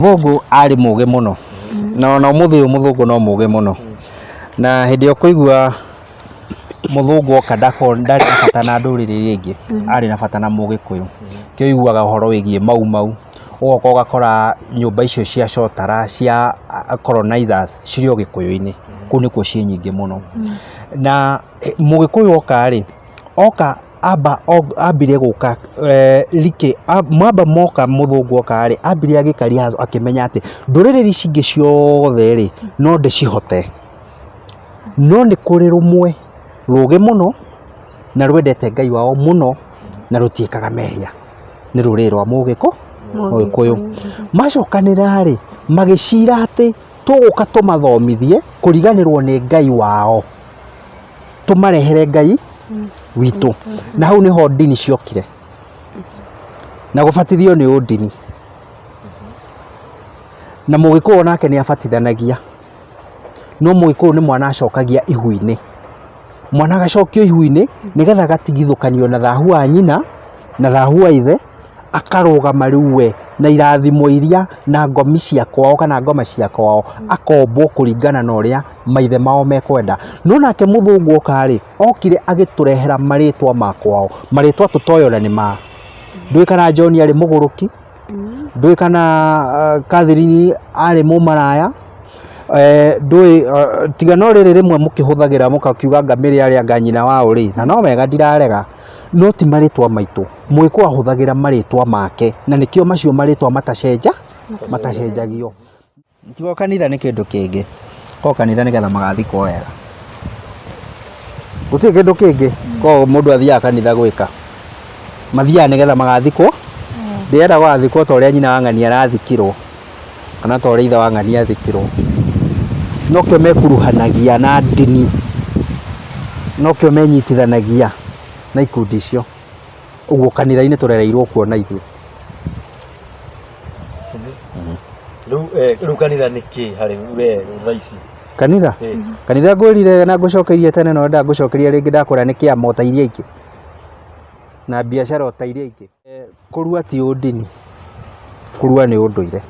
Mũthũngũ arĩ mũgĩ mũno, na ona ũmũthĩ ũyũ mũthũngũ no mũgĩ mũno. Na hĩndĩ ĩrĩa ũkũigua mũthũngũ oka ndarĩ na bata na ndũrĩrĩ iria ingĩ, arĩ na bata na mũgĩkũyũ. Nĩkĩo ũiguaga ũhoro wĩgiĩ Mau Mau, ũgoka ũgakora nyũmba icio cia cotara cia colonizers cirĩ o gĩkũyũ-inĩ, kũu nĩkuo ciĩ nyingĩ mũno. Na mũgĩkũyũ oka rĩ, oka amba ambire gũka rikĩ mamba moka mũthũngũ oka rĩ, ambire agĩka rehearsal akĩmenya atĩ ndũrĩrĩ ici ingĩ ciothe rĩ, no ndĩcihote, no nĩ kũrĩ rũmwe rũgĩ mũno na rwendete Ngai wao mũno na rũtiĩkaga mehia, nĩ rũrĩrĩ rwa Mũgĩkũyũ. Macokanĩrĩra rĩ, magĩcira atĩ tũgũka tũmathomithie kũriganĩrwo nĩ Ngai wao, tũmarehere Ngai witũ. Na hau nĩho ndini ciokire, na gũbatithio nĩ ũndini. Na mũgĩkũyũ onake nĩ abatithanagia, no mũgĩkũyũ nĩ mwana acokagia ihu-inĩ. Mwana agacokio ihu-inĩ nĩgetha agatigithũkanio na thahu wa nyina na thahu wa ithe, akarũgama rĩu we na irathimo iria na ngomi cia kwao kana ngoma cia kwao, akombwo kũringana na ũrĩa maithe mao mekwenda. No nake mũthũngũ oka rĩ, okire agĩtũrehera marĩtwa ma kwao, marĩtwa tũtoĩ ona nĩ ma. Ndũĩ kana John arĩ mũgũrũki, ndũĩ kana Catherine arĩ mũmaraya, ndũĩ tiga no rĩrĩ rĩmwe mũkĩhũthagĩra mũkakiuga anga mĩrĩ arĩ anga nyina wa ũ rĩ, na no wega ndirarega, no ti marĩtwa maitũ. Mũgĩkũyũ ahũthagĩra marĩtwa make na nĩkĩo macio marĩtwa matacenjagio. Tiga kanitha nĩ kĩndũ kĩngĩ, korwo kanitha nĩgetha magathikwo wega. Gũtirĩ kĩndũ kĩngĩ korwo mũndũ athiaga kanitha gwĩka. Mathiaga nĩgetha magathikwo, ndĩrenda gũgathikwo ta ũrĩa nyina wa ng'ania arathikirwo kana ta ũrĩa ithe wa ng'ania athikirwo. Nokĩo mekuruhanagia na ndini, nokĩo menyitithanagia na ikundi icio. Ũguo kanitha-inĩ tũrereirwo kuo na ithuĩ. Rĩu rĩu kanitha nĩ kĩ harĩ we thaa ici? Kanitha? Kanitha ngwĩrire na ngũcokeirie tene no ndangũcokeria rĩngĩ ndakwĩra nĩ kĩama o ta iria ingĩ na biacara o ta iria ingĩ. Kũrua ti ũndini, kũrua nĩ ũndũire.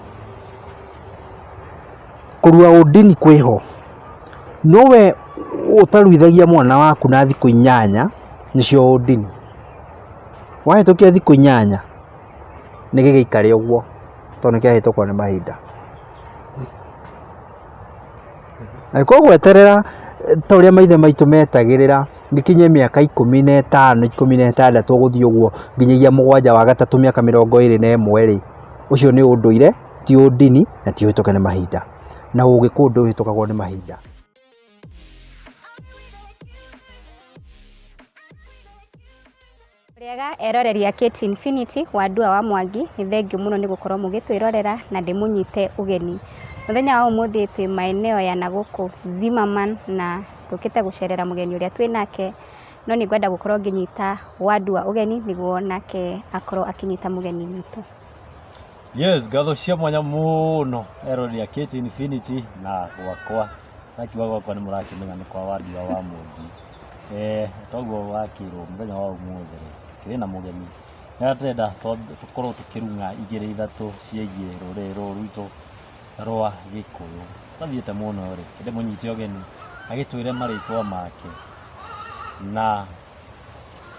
Kũrua ũndini kwĩho, no we ũtaruithagia mwana waku na thikũ 8 nĩcio ũndini. Wahĩtũkia thikũ 8 nĩ gĩgĩikare ũguo tondũ nĩ kĩahĩtũkwo nĩ mahinda. Angĩkorwo ũgweterera ta ũrĩa maithe maitũ metagĩrĩra gĩkinye mĩaka 15, 16 gũthiĩ ũguo nginyagia 7 wa gatatũ mĩaka 21 rĩ, ũcio nĩ ũndũire ti ũndini na ti ũhĩtũke nĩ mahinda. Na ũgĩkũyũ ndũhĩtũkagwo nĩ mahinda. Rĩega eroreri a KT Infinity Wandua wa Mwangi, nĩ thengiũ mũno nĩ gũkorwo mũgĩtwĩrorera na ndĩmũnyite ũgeni. Mũthenya wa ũmũthĩ twĩ maeneo ya nagũkũ Zimmerman na tũkĩte gũcerera mũgeni ũrĩa twĩ nake, no nĩ ngwenda gũkorwo ngĩnyita Wandua ũgeni nĩguo nake akorwo akĩnyita mũgeni witũ. Yes, ngatho cia mwanya mũno eroreri a KT Infinity na gwakwa. Ndakiuga gwakwa nĩ mũrakĩmenya nĩ kwa Wandua wa Mwangi. Toguo wakĩrwo mũthenya wa ũmũthĩ rĩ, tũrĩ na mũgeni na tũrenda tũkorwo tũkĩrung'a igĩrĩ ithatũ ciĩgiĩ rũrĩrĩ rũrũ rwitũ rwa Gĩkũyũ. Tũtathiĩte mũno rĩ, ndĩmũnyite ũgeni agĩtwĩre marĩtwa make na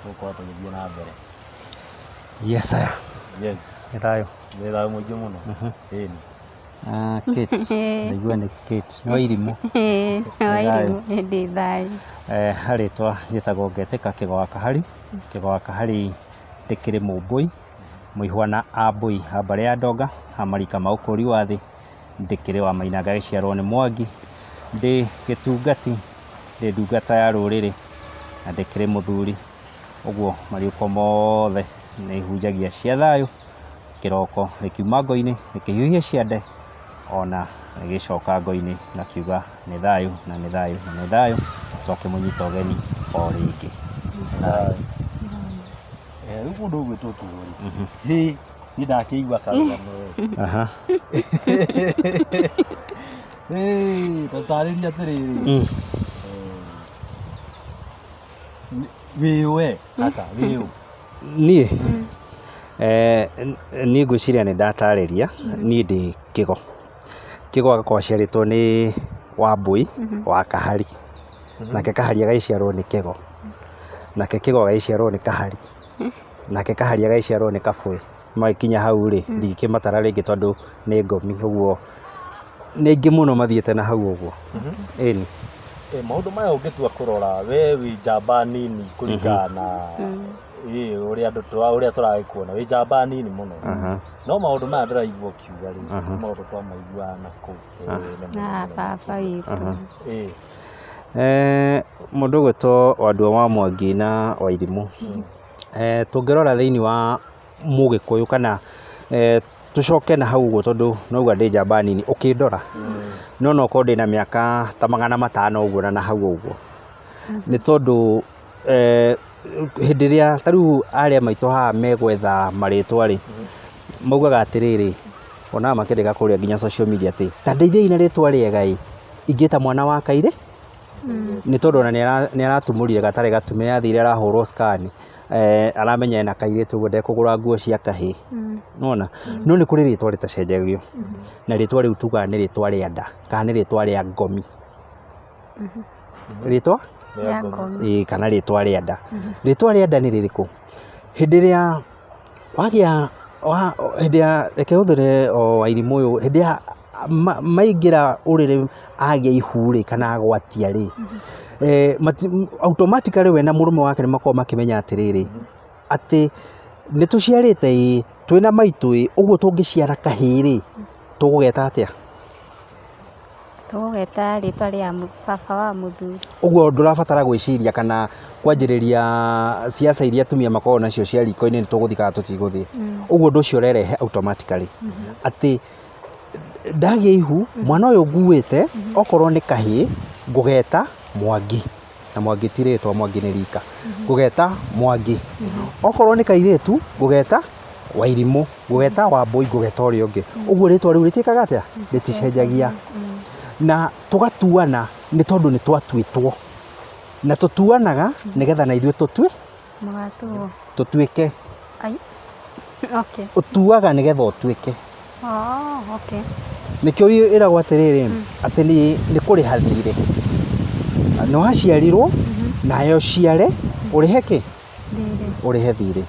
tũgũkorwo tũgĩthiĩ na mbere. Yes sir. Yes. Nĩ thayũ. Nĩ thayũ mũingĩ mũno. Ĩni. Ah, Kate. Ndaigua nĩ Kate. Nĩ Wairimũ. Nĩ Wairimũ, ndĩ thayũ. Harĩtwa njĩtagwo Ngetĩka Kĩgo wa Kahari. Kĩgo wa Kahari ndĩkĩrĩ Mũmbũi, mũihwa na Ambũi a mbarĩ ya Ndonga, a marika ma ũkũri wa thĩ, ndĩkĩrĩ wa Maina ngagĩciarwo nĩ Mwangi, ndĩ gĩtungati, ndĩ ndungata ya rũrĩrĩ na ndĩkĩrĩ mũthuri. Ũguo mariũko mothe nĩ hunjagia cia thayũ. Kĩroko rĩkiuma ngo-inĩ rĩkĩhiũhia ciande ona rĩgĩcoka ngo-inĩ ngakiuga nĩ thayũ na nĩ thayũ na nĩ thayũ, twakĩmũnyita ũgeni o rĩngĩ. Rĩu mũndũ ũgwĩtwo Tuo rĩ, hĩ niĩ ndakĩigua karũgano ĩ. Hĩ, ta tarĩria atĩrĩrĩ, wĩ ũ we? Aca, wĩ ũ? Niĩ? Niĩ ngwĩciria nĩ ndatarĩria, niĩ ndĩ Kĩgo. Kĩgo agakorwo aciarĩtwo nĩ Wambũi wa Kahari, nake Kahari agagĩciarwo nĩ Kĩgo, nake Kĩgo agagĩciarwo nĩ Kahari, nake Kahari agagĩciarwo nĩ Kabũĩ. Magĩkinya hau rĩ, ndingĩkĩmatara rĩngĩ tondũ nĩ ngomi, ũguo nĩ aingĩ mũno mathiĩte na hau ũguo. Ĩni. Maũndũ maya ũngĩtua kũrora, we wĩ njamba nini kũringana na ĩĩ ũrĩa andũ ũrĩa tũragĩkuona wĩ njamba nini mũno. No maũndũ maya ndĩraigua ũkiuga rĩ, nĩ maũndũ twamaiguaga na kũu tene mũno Na mũno baba makĩria. witũ. Ĩĩ. Mũndũ ũgwĩtwo Wandua wa Mwangi na Wairimũ, tũngĩrora thĩinĩ wa Mũgĩkũyũ kana tũcoke na hau ũguo tondũ nauga ndĩ njamba nini ũkĩndora, no no ũkorwo ndĩna mĩaka ta 500 ũguo na nahau ũguo. Nĩ tondũ hĩndĩ ĩrĩa ta rĩu arĩa maitũ haha megwetha marĩtwa rĩ, maugaga atĩrĩrĩ, wonaga makĩandĩka kũrĩa nginya social media atĩ, ta ndeithiai na rĩtwa rĩega ĩ, ingĩta mwana wa kairĩ? Nĩ tondũ ona nĩ aratumũrire gatarĩ gatume, nĩ arathire arahũrwo scan, aramenya ena kairĩtu ũguo ndekũgũra nguo cia kahĩĩ, nĩwona? No nĩ kũrĩ rĩtwa rĩtacenjagio, na rĩtwa rĩu tugaga nĩ rĩtwa rĩa nda, kana nĩ rĩtwa rĩa ngomi. Rĩtwa? Rĩa ngomi. Ĩĩ kana rĩtwa rĩa nda. Rĩtwa rĩa nda nĩ rĩrĩkũ? Hĩndĩ ĩrĩa wagĩa hĩndĩ ya reke hũthĩre o Wairimũ ũyũ, hĩndĩ ya maingĩra ũrĩrĩ agĩa ihu rĩ kana agwatia rĩ, automatically we na mũrũme wake nĩ makoragwo makĩmenya atĩrĩrĩ, atĩ nĩ tũciarĩte ĩĩ, twĩna maitũ ĩĩ, ũguo tũngĩciara kahĩĩ rĩ, tũgũgeta atĩa? Tũgũgeta rĩtwa rĩa baba wa mũthuri. Ũguo ndũrabatara gwĩciria kana kwanjĩrĩria ciaca iria atumia makoragwo nacio cia riko-inĩ nĩ tũgũthiĩ kana tũtigũthiĩ. Ũguo ũndũ ũcio ũrerehe automatically atĩ ndagĩa ihu mwana ũyũ nguĩte okorwo nĩ kahĩĩ ngũgeta Mwangi. Na Mwangi ti rĩtwa, Mwangi nĩ rika. Ngũgeta Mwangi. Okorwo nĩ kairĩtu ngũgeta Wairimũ, ngũgeta Wambũi, ngũgeta ũrĩa ũngĩ. Ũguo rĩtwa rĩu rĩtiĩkaga atĩa? Rĩticenjagia. Na tũgatuana nĩ tondũ nĩ twatuĩtwo. Na tũtuanaga nĩgetha na ithuĩ tũtue Mũgatuo. Tũtuĩke. Ai. Okay. Ũtuaga nĩgetha ũtuĩke. Oh, okay. Nĩkĩo ĩragwo atĩrĩrĩ, atĩ nĩ kũrĩha thirĩ. Nĩ waciarirwo, nawe ũciare, ũrĩhe kĩ? Thirĩ. Ũrĩhe thirĩ.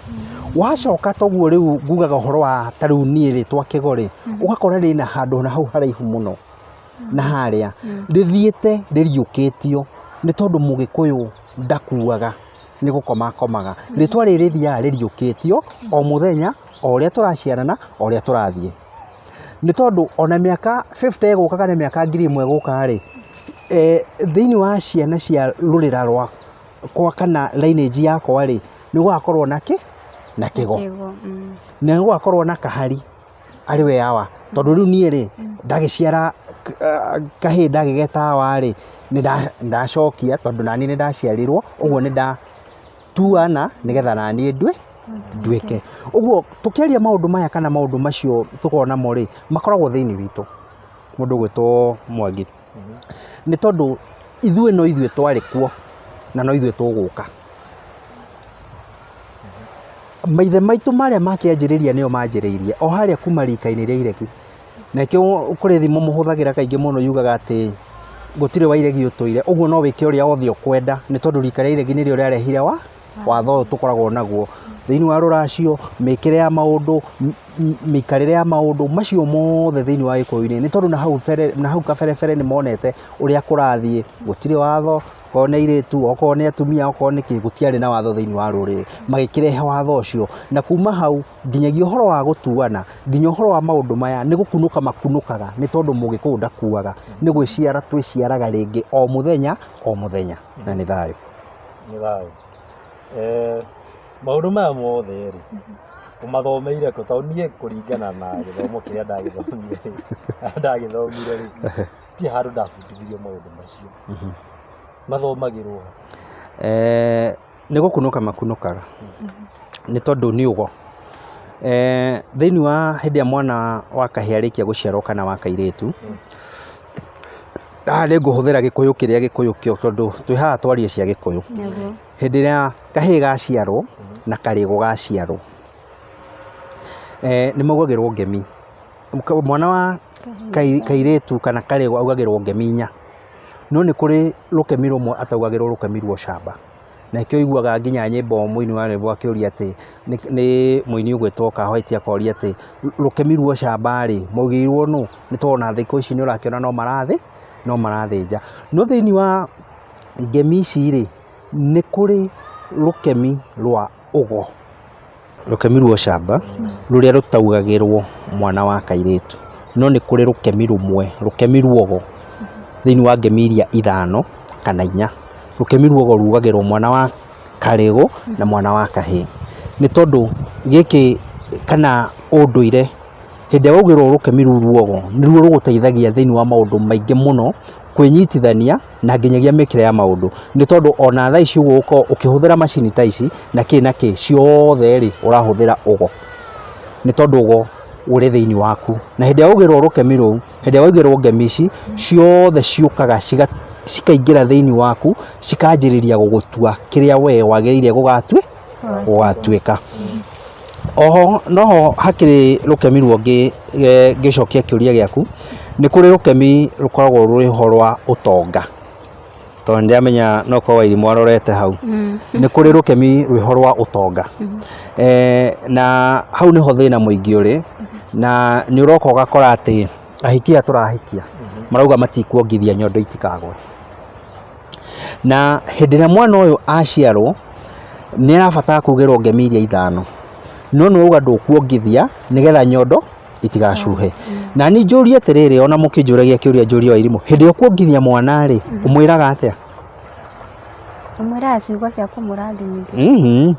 Wacoka toguo rĩu ngugaga ũhoro wa ta rĩu niĩ rĩtwa Kĩgo rĩ, ũgakora rĩna handũ na hau haraihu mũno na harĩa, rĩthiĩte rĩriũkĩtio nĩ tondũ Mũgĩkũyũ ndakuaga. Nĩ gũkoma akomaga. Rĩtwa rĩrĩ rĩthiaga rĩriũkĩtio o mũthenya, o ũrĩa tũraciarana, o ũrĩa tũrathiĩ. Nĩ tondũ ona mĩaka 50 ĩgũka kana mĩaka 1000 ĩgũka rĩ, thĩinĩ wa ciana cia rũrĩra rwakwa kana lineage yakwa rĩ, nĩ gũgakorwo na kĩ? Na kĩgo. Na nĩ gũgakorwo na kahari. Arĩ we awa, tondũ rĩu niĩ rĩ, ndagĩciara kahĩĩ ndagĩgeta awa rĩ, nĩ ndacokia tondũ naniĩ nĩ ndaciarirwo, ũguo nĩ ndatuana nĩgetha naniĩ nduĩke. Ũguo tũkĩaria maũndũ maya kana maũndũ macio tũkoragwo namo rĩ, makoragwo thĩiniĩ witũ, mũndũ ũgwĩtwo Mwangi. Nĩ tondũ ithuĩ no ithuĩ twarĩ kuo na no ithuĩ tũgũka. Maithe maitũ marĩa makĩanjĩrĩria nĩo manjĩrĩirie o harĩa kuma rika-inĩ rĩa iregi. Na nĩkĩo kũrĩ thimo mũhũthagĩra kaingĩ mũno yugaga atĩ gũtirĩ wa iregi ũtũire, ũguo no wĩke ũrĩa wothe ũkwenda nĩ tondũ rika rĩa iregi nĩrĩo rĩarehire watho ũyũ tũkoragwo naguo. Thĩinĩ wa rũracio, mĩkĩre ya maũndũ, mĩikarĩre ya maũndũ, macio mothe thĩinĩ wa gĩkũyũ-inĩ nĩ tondũ na hau kaberebere nĩ monete ũrĩa kũrathiĩ, gũtirĩ watho. Okorwo nĩ airĩtu, okorwo nĩ atumia, okorwo nĩ kĩ, gũtiarĩ na watho thĩinĩ wa rũrĩrĩ. Magĩkĩrehe watho ũcio, na kuma hau nginyagia ũhoro wa gũtuana, nginya ũhoro wa maũndũ maya nĩ gũkunũka makunũkaga nĩ tondũ mũgĩkũyũ ndakuaga, nĩ gwĩciara twĩciaraga rĩngĩ o mũthenya o mũthenya, na nĩ thayũ. Nĩ thayũ. Maũndũ maya mothe rĩ, ũmathomeire kũ? Tondũ niĩ kũringana na gĩthomo kĩrĩa ndagĩthomire rĩ, ndagĩthomire rĩ, Gũtirĩ handũ ndabundithirio maũndũ macio. Mathomagĩrwo ha? Nĩ gũkunũka makunũkaga, nĩ tondũ nĩ ũgo. Thĩinĩ wa hĩndĩ ĩrĩa mwana wa kahĩĩ arĩkia gũciarwo kana wa kairĩtu, haha nĩ ngũhũthĩra gĩkũyũ kĩrĩa gĩkũyũ kĩo tondũ twĩ haha twarie cia gĩkũyũ. Hĩndĩ ĩrĩa kahĩĩ gaciarwo na karĩgũ gaciarwo, Nĩ maugagĩrwo ngemi. Mwana wa kairĩtu kana karĩgũ augagĩrwo ngemi inya. No nĩ kũrĩ rũkemi rũmwe ataugagĩrwo rũkemi rwa ũcamba. Na nĩkĩo ũiguaga nginya nyĩmbo mũini wa rwĩmbo akĩũria atĩ, nĩ mũini ũgwĩtwo Ka White akoria atĩ, rũkemi rwa ũcamba rĩ, mwaugĩirwo nũ? Nĩ tondũ ona thikũ ici nĩ ũrakĩona no marathĩ, no marathĩnja. No thĩinĩ wa ngemi ici rĩ, nĩ kũrĩ rũkemi rwa ũgo. Rũkemi rwa ũcamba rũrĩa rũtaugagĩrwo mwana wa kairĩtu, no nĩ kũrĩ rũkemi rũmwe, rũkemi rwa ũgo thĩinĩ wa ngemi iria ithano kana inya, rũkemi rwa ũgo rugagĩrwo mwana wa karĩgũ na mwana wa kahĩĩ, nĩ tondũ gĩkĩ kana ũndũire hĩndĩ ĩrĩa waugĩrwo rũkemi rũu rwa ũgo, nĩruo rũgũteithagia thĩinĩ wa maũndũ maingĩ mũno kwĩnyitithania na nginyagia mĩkĩre ya maũndũ, nĩ tondũ ona thaa ici ũguo ũgũkorwo ũkĩhũthĩra macini ta ici na kĩ na kĩ, ciothe rĩ ũrahũthĩra ũgo, nĩ tondũ ũgo ũrĩ thĩinĩ waku, na hĩndĩ ĩrĩa waugĩrwo rũkemi rũu, hĩndĩ ĩrĩa waugĩrwo ngemi ici, ciothe ciũkaga cikaingĩra thĩinĩ waku, cikanjĩrĩria gũgũtua kĩrĩa we wagĩrĩire gũgatuĩka. Oho noho hakĩrĩ rũkemi rũngĩ ngĩcokia kĩũria gĩaku, nĩ kũrĩ rũkemi rũkoragwo rwĩho rwa ũtonga, tondũ nĩ ndĩramenya no ũkorwo Wairimũ arorete hau. Nĩ kũrĩ rũkemi rwĩho rwa ũtonga, na hau nĩho thĩna mũingĩ ũrĩ, na nĩ ũroka ũgakora atĩ ahiki aya tũrahikia marauga matikuongithia nyondo itikagwe. Na hĩndĩ ĩrĩa mwana ũyũ aciarwo, nĩ arabatara kugĩrwo ngemi iria ithano, no nĩ wauga ndũkuongithia nĩgetha nyondo itigacuhe. Na niĩ njũrie atĩrĩrĩ, ona mũkĩnjũragia kĩũria njũrie Wairimũ, hĩndĩ ĩrĩa ũkuongithia mwana rĩ, ũmwĩraga atĩa? Ũmwĩraga ciugo cia kũmũrathimithia.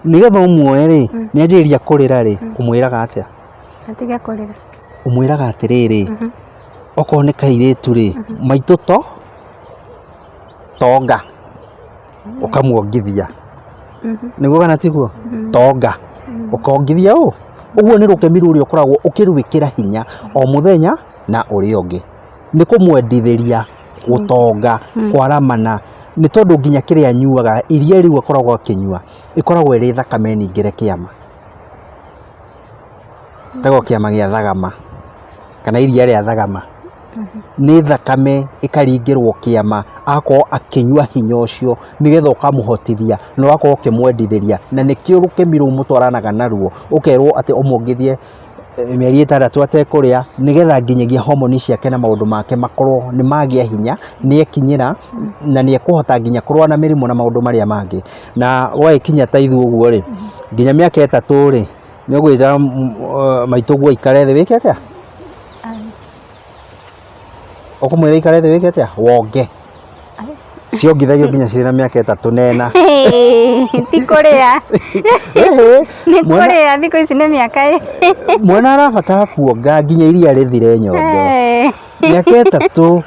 Nĩgetha ũmuoe rĩ, nĩ anjĩrĩria kũrĩra rĩ, ũmwĩraga atĩa? Atige kũrĩra. Ũmwĩraga atĩrĩrĩ, okorwo nĩ kairĩtu rĩ, maitũ to tonga, ũkamuongithia. Nĩguo kana tiguo? Tonga, ũkongithia ũ? Ũguo nĩ rũkemi rũrĩa ũkoragwo ũkĩrwĩkĩra hinya o mũthenya na ũrĩa ũngĩ. Nĩ kũmwendithĩria gũtonga, kwaramana, nĩ tondũ nginya kĩrĩa anyuaga, iria rĩu akoragwo akĩnyua, ĩkoragwo ĩrĩ thakame ningĩre kĩama. Ĩtagwo kĩama gĩa thagama, kana iria rĩa thagama. Nĩ thakame ĩkaringĩrwo kĩama, agakorwo akĩnyua hinya ũcio, nĩgetha ũkamũhotithia na ũgakorwo ũkĩmwendithĩria, na nĩkĩo rũkemi rũu mũtwaranaga naruo, ũkerwo atĩ ũmwongithie mĩeri ĩtandatũ atekũrĩa, nĩgetha nginyagia homoni ciake na maũndũ make makorwo nĩ magĩa hinya, nĩ ekinyĩra, na nĩ ekũhota nginya kũrũa na mĩrimũ na maũndũ marĩa mangĩ. Na gwagĩkinya ta ithuĩ ũguo rĩ, nginya mĩaka ĩtatũ rĩ, nĩ ũgwĩta maitũguo aikare thĩ wĩke atĩa? Ũkũmwĩra aikare thĩ wĩke atĩa? Wonge. Ciongithagio nginya cirĩ na mĩaka ĩtatũ na ĩna. Ti kũrĩa. Nĩ kũrĩa thikũ ici nĩ mĩaka ĩ. Mwana arabatara kuonga nginya iria rĩthire nyondo. Mĩaka ĩtatũ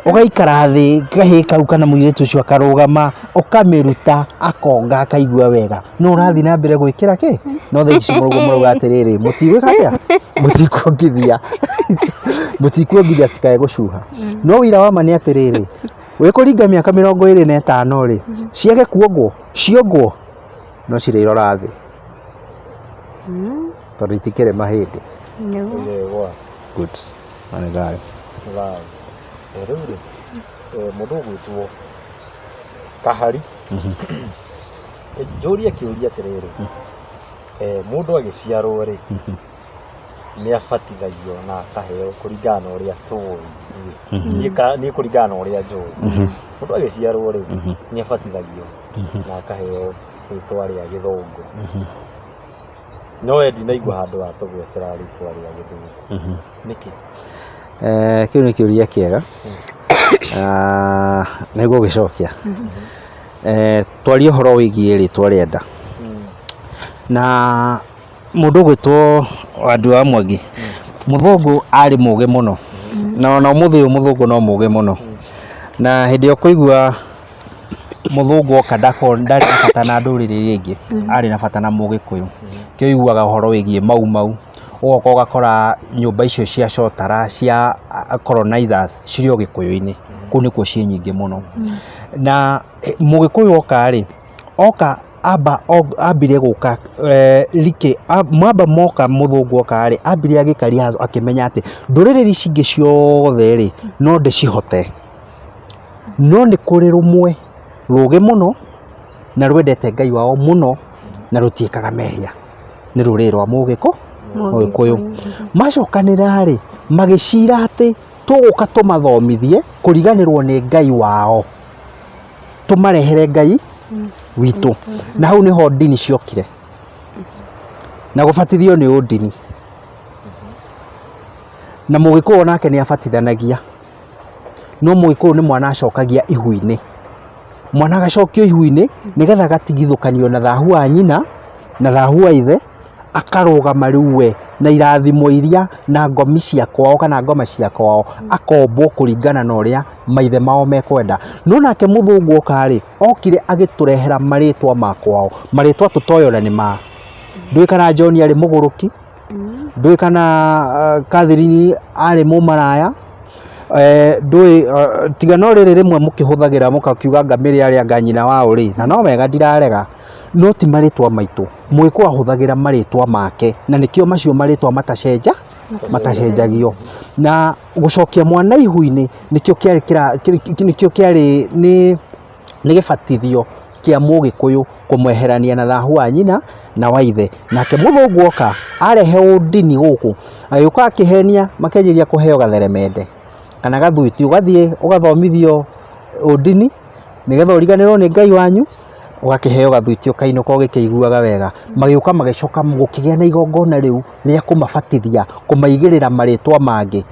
ũgaikara thĩ kahĩĩ kau kana mũirĩtu ũcio akarũgama ũkamĩruta akonga akaigua wega no ũrathiĩ na mbere gwĩkĩra kĩ no thaa ici mũrauga mũrauga atĩrĩrĩ mũtigwĩka atĩa mũtikuongithia mũtikuongithia citikae gũcuha no ũira wa ma nĩ atĩrĩrĩ wĩkũringa mĩaka 25 rĩ ciage kuongwo ciongwo no cirĩrora thĩ tondũ itikĩrĩ mahĩndĩ. Nĩguo. Good. Na nĩ thayũ. Thayũ. Rĩu rĩ, mũndũ ũgwĩtwo Kahari, njũrie kĩũria atĩrĩrĩ, mũndũ agĩciarwo rĩ, nĩ abatithagio na akaheo kũringana na ũrĩa tũĩ ithuĩ. Niĩ kũringana na ũrĩa njũĩ. Mũndũ agĩciarwo rĩ, nĩ abatithagio na akaheo rĩtwa rĩa gĩthũngũ. No we ndinaigua handũ watũgwetera rĩtwa rĩa gĩthũngũ. Nĩkĩ? Kĩu nĩ kĩũria kĩega nĩguo gũgĩcokia. Twarie ũhoro wĩgiĩ rĩtwa rĩa nda. Na mũndũ ũgwĩtwo Wandua wa Mwangi, mũthũngũ arĩ mũgĩ mũno, na ona ũmũthĩ ũyũ mũthũngũ no mũgĩ mũno. Na hĩndĩ ĩrĩa ũkũigua mũthũngũ oka ndarĩ na bata na ndũrĩrĩ iria ingĩ, arĩ na bata na mũgĩkũyũ. Nĩkĩo ũiguaga ũhoro wĩgiĩ mau mau, ũgoka ũgakora nyũmba icio cia cotara cia colonizers cirĩ o gĩkũyũ-inĩ, kũu nĩkuo ciĩ nyingĩ mũno. Na mũgĩkũyũ oka rĩ, oka Amba ambire gũka rikĩ mamba moka mũthũngũ oka rĩ, ambire agĩkaria akĩmenya atĩ ndũrĩrĩ ici ingĩ ciothe rĩ, no ndĩcihote. No nĩ kũrĩ rũmwe rũgĩ mũno na rwendete Ngai wao mũno na rũtiĩkaga mehia, nĩ rũrĩrĩ rwa Mũgĩkũyũ. Macokanĩrĩra rĩ, magĩcira atĩ tũgũka tũmathomithie kũriganĩrwo nĩ Ngai wao, tũmarehere Ngai witũ. Na hau nĩho ndini ciokire, na gũbatithio nĩ ũndini. Na Mũgĩkũyũ onake nĩ abatithanagia, no Mũgĩkũyũ nĩ mwana acokagia ihu-inĩ. Mwana agacokio ihu-inĩ nĩgetha agatigithũkanio na thahu wa nyina na thahu wa ithe, akarũgama rĩu we na irathimo iria na ngomi cia kwao kana ngoma cia kwao, akombwo kũringana na ũrĩa maithe mao mekwenda. No nake mũthũngũ oka rĩ, okire agĩtũrehera marĩtwa ma kwao, marĩtwa tũtoĩ ona nĩ ma. Ndũĩ kana John arĩ mũgũrũki, ndũĩ kana Catherine arĩ mũmaraya, ndũĩ tiga no rĩrĩ rĩmwe mũkĩhũthagĩra mũkakiuga ngamĩra ĩrĩa anga nyina wa ũ rĩ, na no wega ndirarega, no ti marĩtwa maitũ. Mũgĩkũyũ ahũthagĩra marĩtwa make na nĩkĩo macio marĩtwa matacenja matacenjagio. Na gũcokia mwana ihu-inĩ nĩkĩo kĩarĩ nĩkĩo kĩarĩ nĩ gĩbatithio kĩa Mũgĩkũyũ kũmweherania na thahu wa nyina na wa ithe. Nake mũthũngũ oka arehe ũndini gũkũ, agĩũka akĩhenia makĩanjĩrĩria kũheo gatheremende kana gathuiti, ũgathiĩ ũgathomithio ũndini nĩgetha ũriganĩrwo nĩ Ngai wanyu, ũgakĩheo gathuiti ũkainũka ũgĩkĩiguaga wega. Magĩũka magĩcoka gũkĩgĩa na igongona rĩu rĩa kũmabatithia, kũmaigĩrĩra marĩtwa mangĩ,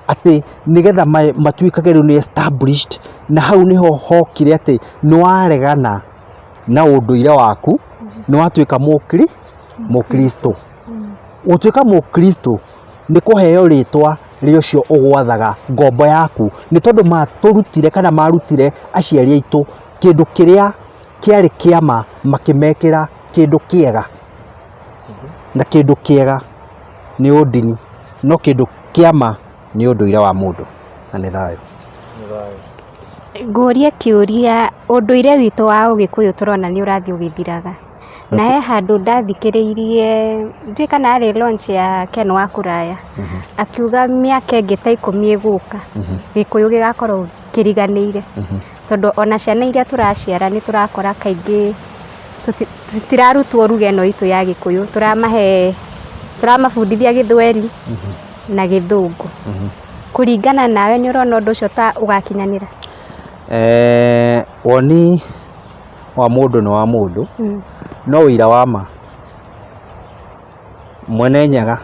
atĩ nĩgetha matuĩkage rĩu nĩ established, na hau nĩho hokire atĩ nĩ waregana na ũndũire waku, nĩ watuĩka mũkristo. Gũtuĩka mũkristo nĩ kũheo rĩtwa rĩa ũcio ũgwathaga ngombo yaku, nĩ tondũ matũrutire kana marutire aciari aitũ kĩndũ kĩrĩa kĩarĩ kĩa ma makĩmekĩra kĩndũ kĩega. Na kĩndũ kĩega nĩ ũndini, no kĩndũ kĩa ma nĩ ũndũire wa mũndũ, na nĩ thayũ. Ngũrie kĩũria, ũndũire witũ wa ũgĩkũyũ tũrona nĩ ũrathiĩ ũgĩthiraga. Na he handũ ndathikĩrĩirie, ndiũĩ kana yarĩ launch ya Ken wa Kũraya, akiuga mĩaka ĩngĩ ta 10 ĩgũka, Gĩkũyũ gĩgakorwo kĩriganĩire. Tondũ ona ciana iria tũraciara nĩ tũrakora kaingĩ citirarutwo ruga ĩno itũ ya Gĩkũyũ, tũramahe, tũramabundithia Gĩthweri na Gĩthũngũ. Kũringana nawe nĩ ũrona ũndũ ũcio ta ũgakinyanĩra? Woni wa mũndũ nĩ wa mũndũ, no ũira wa ma Mwene Nyaga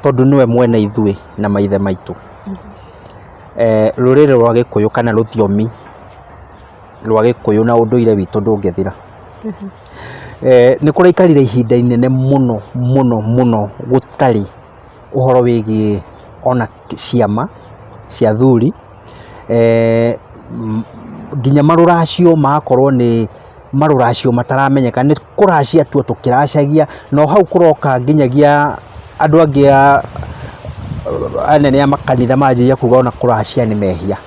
tondũ nĩwe mwene ithuĩ na maithe maitũ, rũrĩrĩ rwa Gĩkũyũ kana rũthiomi rwa Gĩkũyũ na ũndũire witũ ndũngĩthira. Nĩ kũraikarire ihinda inene mũno mũno mũno gũtarĩ ũhoro wĩgiĩ ona ciama cia athuri, nginya marũracio magakorwo nĩ marũracio mataramenyeka, nĩ kũracia tu tũkĩracagia, na o hau kũroka nginyagia andũ angĩ a anene a makanitha manjĩrĩria kuga ona kũracia nĩ mehia.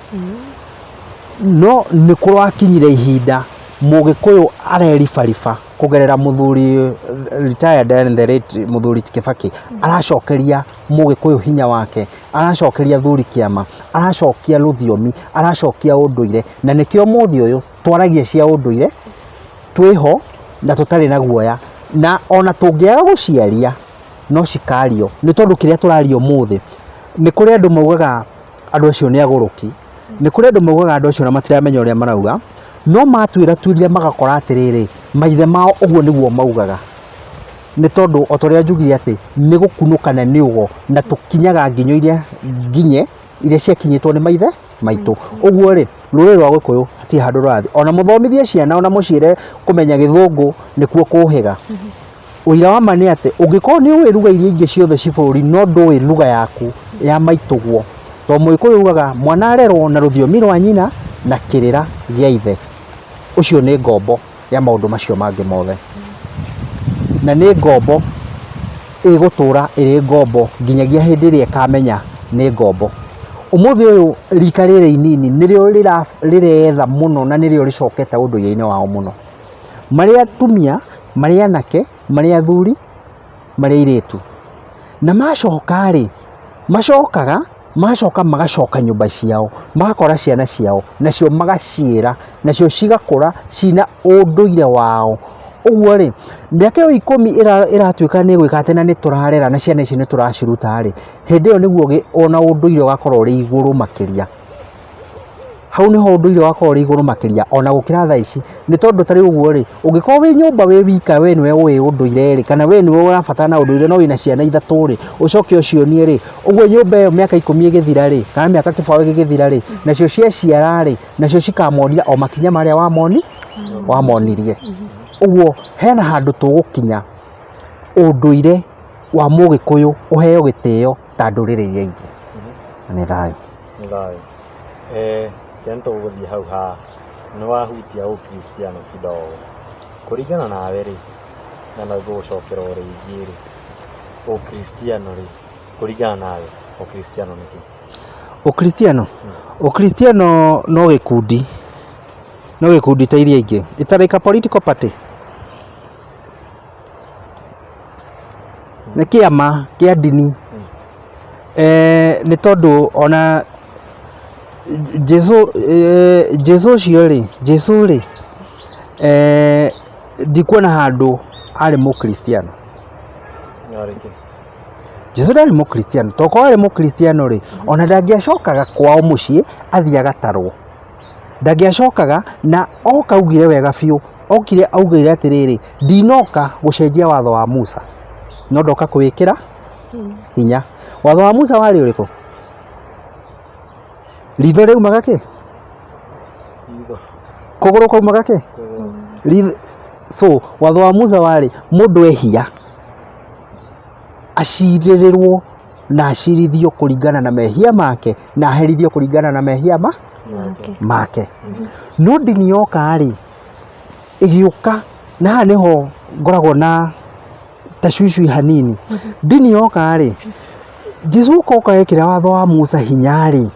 No nĩ kũrakinyire ihinda Mũgĩkũyũ areribariba kũgerera mũthuri retired and the late mũthuri Kibaki, aracokeria Mũgĩkũyũ hinya wake, aracokeria athuri kĩama, aracokia rũthiomi, aracokia ũndũire, na nĩkĩo ũmũthĩ ũyũ twaragia cia ũndũire, twĩho na tũtarĩ na guoya, na ona tũngĩaga gũciaria no cikario, nĩ tondũ kĩrĩa tũraria ũmũthĩ, nĩ kũrĩ andũ maugaga andũ acio nĩ agũrũki, nĩ kũrĩ andũ maugaga andũ acio ona matiramenya ũrĩa marauga, no matuĩra tuĩria magakora atĩrĩrĩ, maithe mao ũguo nĩguo maugaga, nĩ tondũ o ta ũrĩa njugire atĩ nĩ gũkunũkana nĩ ũgo, na tũkinyaga nginyo iria nginye iria ciakinyĩtwo nĩ maithe maitũ. Ũguo rĩ, rũrĩrĩ rwa Gĩkũyũ hatirĩ handũ rũrathiĩ, ona mũthomithie ciana ona mũciĩre kũmenya Gĩthũngũ nĩkuo kũhĩga, ũira wa ma nĩ atĩ ũngĩkorwo nĩ ũĩ lugha iria ingĩ ciothe ci bũrũri no ndũĩ lugha yaku ya maitũguo, tondũ Mũgĩkũyũ augaga mwana arerwo na rũthiomi rwa nyina na kĩrĩra gĩa ithe, ũcio nĩ ngombo ya maũndũ macio mangĩ mothe. Na nĩ ngombo ĩgũtũra ĩrĩ ngombo nginyagia hĩndĩ ĩrĩa ĩkamenya nĩ ngombo. Ũmũthĩ ũyũ rika rĩrĩ inini nĩrĩo rĩretha mũno na nĩrĩo rĩcokete ũndũire-inĩ wao mũno. Marĩ atumia, marĩ anake, marĩ athuri, marĩ airĩtu. Na macoka rĩ, macokaga, magacoka magacoka nyũmba ciao, magakora ciana ciao, nacio magaciĩra, nacio cigakũra ciĩna ũndũire wao. Ũguo rĩ, mĩaka ĩyo ikũmi ĩratuĩka nĩ ĩgwĩka atĩ na nĩ tũrarera na ciana ici nĩ tũraciruta rĩ, hĩndĩ ĩyo nĩguo ona ũndũire ũgakorwo ũrĩ igũrũ makĩria. Hau nĩho ũndũire ũgakorwo ũrĩ igũrũ makĩria ona gũkĩra thaa ici, nĩ tondũ ta rĩu ũguo rĩ, ũngĩkorwo wĩ nyũmba wĩ wika we nĩwe ũĩ ũndũire rĩ, kana we nĩwe ũrabatara na ũndũire no wĩna ciana ithatũ rĩ, ũcoke ũcionie rĩ, ũguo nyũmba ĩyo mĩaka 10 ĩgĩthira rĩ, kana mĩaka 20 ĩgĩthira rĩ, nacio ciaciara rĩ, nacio cikamonia o makinya marĩa wamonirie. Ũguo hena handũ tũgũkinya ũndũire wa mũgĩkũyũ ũheo gĩtĩo ta ndũrĩrĩ iria ingĩ. Na nĩ thayũ. Nĩ thayũ. Reke tũgũthiĩ hau ha nĩ wahutia ũkristiano kidogo. Kũringana nawe rĩ, na no ngũgũcokera o rĩngĩ rĩ, ũkristiano rĩ, kũringana nawe ũkristiano nĩ kĩ? Ũkristiano? Ũkristiano no gĩkundi, no gĩkundi ta iria ingĩ. It's like a political party. Nĩ kĩama kĩa ndini. Nĩ tondũ ona Jesũ Jesũ ũcio rĩ, Jesũ rĩ, ndikuona handũ arĩ mũkristiano. Jesũ ndarĩ mũkristiano, to korwo arĩ mũkristiano rĩ, ona ndangĩacokaga kwao mũciĩ athiĩ agatarwo. Ndangĩacokaga na oka augire wega biũ, okire augire atĩrĩrĩ, ndinoka gũcenjia watho wa Musa, no ndoka kũwĩkĩra hinya. Watho wa Musa warĩ ũrĩkũ? Ritho rĩaumaga kĩ? Kũgũrũ kwaumaga kĩ? So watho wa Musa warĩ mũndũ ehia acirĩrĩrwo na acirithio kũringana na mehia make na aherithio kũringana na mehia make. No ndini yoka rĩ, ĩgĩũka na haha nĩho ngoragwo na tacwicwi hanini. Ndini yoka rĩ, Jesu oka ekĩra watho wa Musa hinya rĩ,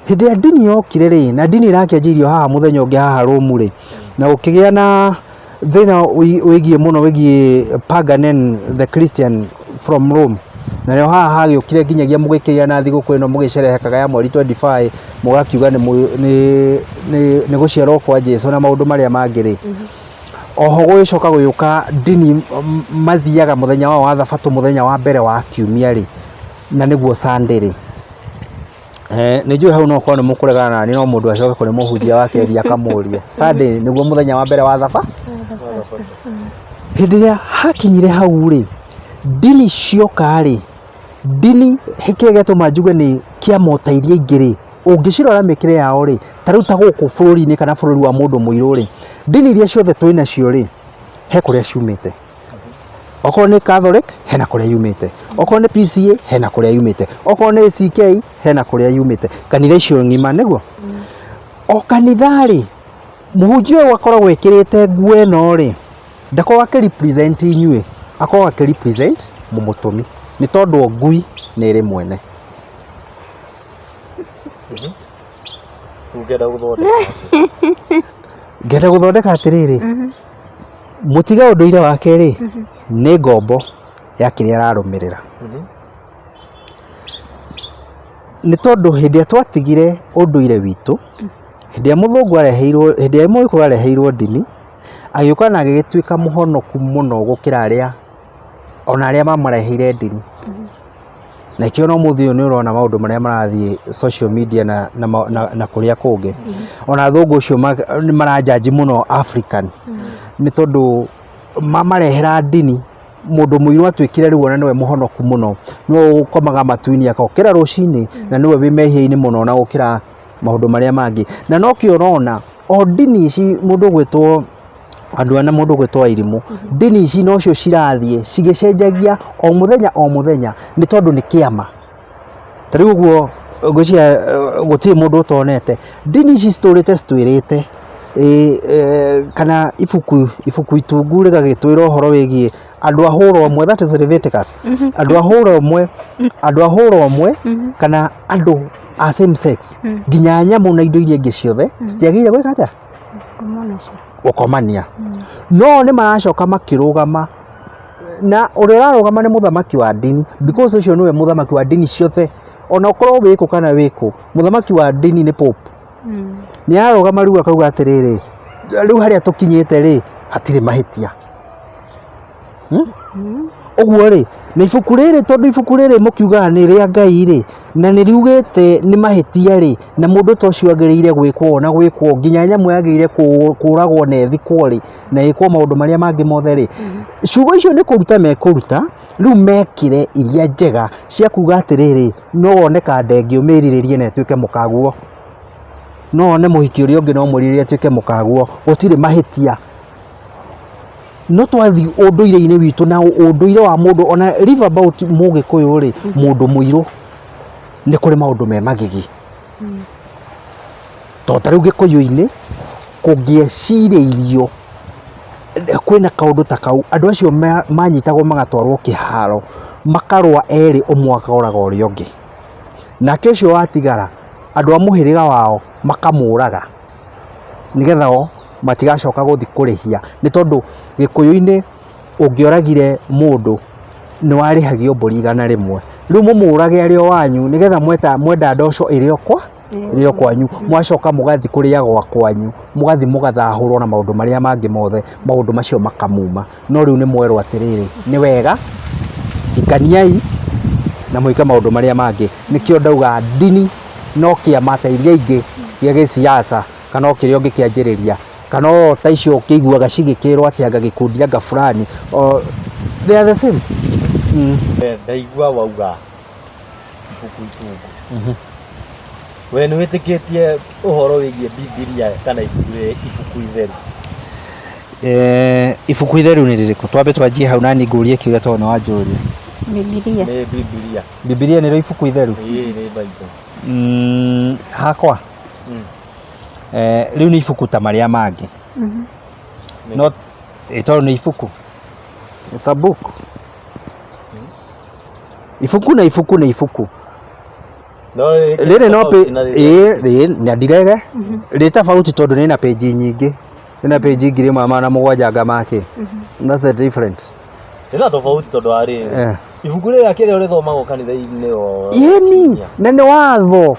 hĩndĩ ĩrĩa ndini yokire rĩ, na ndini ĩrakĩanjĩirio haha mũthenya ũngĩ haha Rome rĩ, na gũkĩgĩa na thĩna wĩgiĩ mũno wĩgiĩ pagan and the Christian from Rome. Na nĩho haha hagĩũkire nginyagia mũgĩkĩgĩa na thigũkũ ĩno mũgĩcerehekaga ya mweri 25 mũgakiuga nĩ gũciarwo kwa Jesu na maũndũ marĩa mangĩ rĩ. Oho gũgĩcoka gũgĩũka ndini mathiaga mũthenya wao wa thabatũ mũthenya wa mbere wa kiumia rĩ, na nĩguo Sunday rĩ. Nĩ njũĩ hau no ũkorwo nĩ mũkũregana nani no mũndũ acoke kũrĩ mũhunjia wake athiĩ akamũrie. Sunday nĩguo mũthenya wa mbere wa thaba. Hĩndĩ ĩrĩa hakinyire hau rĩ, ndini cioka rĩ, ndini kĩrĩa gĩatũma njuge nĩ kĩama o ta iria ingĩ rĩ, ũngĩcirora mĩkĩre yao rĩ, ta rĩu ta gũkũ bũrũri-inĩ kana bũrũri wa mũndũ mũirũ rĩ, ndini iria ciothe twĩ nacio rĩ, he kũrĩa ciumĩte. Okorwo nĩ Catholic hena kũrĩa yumĩte, okorwo nĩ PCEA hena kũrĩa yumĩte, okorwo nĩ ACK hena kũrĩa yumĩte, kanitha icio ng'ima nĩguo. O kanitha rĩ, mũhunjia ũyũ akoragwo ekĩrĩte nguo ĩno rĩ, ndakoragwo akĩ represent inyuĩ, akoragwo akĩ represent mũmũtũmi, nĩ tondũ o ngui nĩ ĩrĩ mwene. Ũngĩenda gũthondeka atĩa? Ngenda gũthondeka atĩrĩrĩ, mũtiga ũndũire wake rĩ, nĩ ngombo ya kĩrĩa ararũmĩrĩra. Nĩ tondũ hĩndĩ ĩrĩa twatigire ũndũire witũ, hĩndĩ ĩrĩa mũthũngũ areheirwo, hĩndĩ ĩrĩa mũgĩkũyũ areheirwo ndini, agĩũka na agĩgĩtuĩka mũhonoku mũno gũkĩra arĩa ona arĩa mamareheire ndini. Na nĩkĩo ona ũmũthĩ ũyũ nĩ ũrona maũndũ marĩa marathiĩ social media na kũrĩa kũngĩ. Ona athũngũ acio nĩ maranjanji mũno African nĩ tondũ mamarehera ndini, mũndũ mũirũ atuĩkire rĩu ona nĩwe mũhonoku mũno, nĩwe ũkomaga matu-inĩ agokĩra rũcinĩ na nĩwe wĩ mehia-inĩ mũno ona gũkĩra maũndũ marĩa mangĩ. Na nokĩo ũrona o ndini ici mũndũ ũgwĩtwo andũ aya na mũndũ ũgwĩtwo Wairimũ, ndini ici nocio cirathiĩ cigĩcenjagia o mũthenya o mũthenya nĩ tondũ nĩ kĩama. Ta rĩu ũguo ngwĩciria gũtirĩ mũndũ ũtonete, ndini ici citũrĩte citwĩrĩte kana ibuku ibuku itungu rĩgagĩtwĩra ũhoro wĩgiĩ andũ a hũra ũmwe, that is Leviticus, andũ a hũra ũmwe, andũ a hũra ũmwe kana andũ a same sex, nginya nyamũ na indo iria ingĩ ciothe citiagĩrĩire gwĩka atĩa? Gũkoma nacio. Gũkomania. No nĩ maracoka makĩrũgama, na ũrĩa ũrarũgama nĩ mũthamaki wa ndini, because ũcio nĩwe mũthamaki wa ndini ciothe, ona ũkorwo wĩkũ kana wĩkũ, mũthamaki wa ndini nĩ Pope. Nĩ ararũgama rĩu akauga atĩrĩrĩ, rĩu harĩa tũkinyĩte rĩ, hatirĩ mahĩtia. Ũguo rĩ, na ibuku rĩrĩ tondũ ibuku rĩrĩ mũkiugaga nĩ rĩa Ngai rĩ, na nĩ riugĩte nĩ mahĩtia rĩ, na mũndũ ta ũcio agĩrĩire gwĩkwo ũũ na gwĩkwo ũũ, nginya nyamũ yagĩrĩire kũragwo na ĩthikwo rĩ, na ĩkwo maũndũ marĩa mangĩ mothe rĩ, ciugo icio nĩ kũruta mekũruta, rĩu mekĩre iria njega cia kuga atĩrĩrĩ, no wone kandenge ũmĩrirĩrie na ĩtuĩke mũkaguo. No wone mũhiki ũrĩa ũngĩ no ũmwĩrirĩrie atuĩke mũkaguo, gũtirĩ mahĩtia. No twathiĩ ũndũire-inĩ witũ na ũndũire wa mũndũ ona leave about mũgĩkũyũ rĩ, mũndũ mũirũ nĩ kũrĩ maũndũ me magigi. Tondũ ta rĩu gĩkũyũ-inĩ kũngĩecirĩirio kwĩna kaũndũ ta kau, andũ acio manyitagwo magatwarwo kĩharo, makarũa erĩ ũmwe akoraga ũrĩa ũngĩ. Nake ũcio watigara, andũ a mũhĩrĩga wao makamũraga, nĩgetha o matigacoka gũthiĩ kũrĩhia. Nĩ tondũ gĩkũyũ-inĩ ũngĩoragire mũndũ nĩ warĩhagio mbũri 100. Rĩu mũmũrage arĩ o wanyu nĩgetha mwenda ndoco ĩrĩ o kwa ĩrĩ o kwanyu, mwacoka mũgathiĩ kũrĩa gwa kwanyu, mũgathiĩ mũgathahũrwo na maũndũ marĩa mangĩ mothe, maũndũ macio makamuma. No rĩu nĩ mwerwo atĩrĩrĩ, nĩ wega hikaniai na mwĩke maũndũ marĩa mangĩ. Nĩkĩo ndauga ndini no kĩama ta iria ingĩ gĩa gĩsiasa kana o kĩrĩa ũngĩkĩanjĩrĩria, kana o ta icio ũkĩiguaga cigĩkĩrwo atĩ anga gĩkundi anga fulani, o they are the same. Ndaigua wauga ibuku itungu. We nĩ wĩtĩkĩtie ũhoro wĩgiĩ Bibilia kana ibuku itheru? Ibuku itheru nĩ rĩrĩkũ? Twambe twanjie hau nani ngũrie kĩũria tondũ nĩ wanjũria. Bibilia. Nĩ Bibilia. Bibilia nĩrĩo ibuku itheru? Ĩĩ nĩ Bible. Hakwa rĩu nĩ ibuku ta marĩa mangĩ. No tondũ nĩ ibuku. It's a book. Ibuku na ibuku nĩ ibuku. Rĩrĩ no ĩĩ rĩ na ndirege rĩ tofauti tondũ rĩna page nyingĩ. Rĩna page 1700 anga makĩ. That's the difference. Rĩna tofauti tondũ wa rĩrĩ. Ibuku rĩrĩa kĩrĩa ũrĩthomagwo kanitha-inĩ o. Ĩni, na nĩ watho.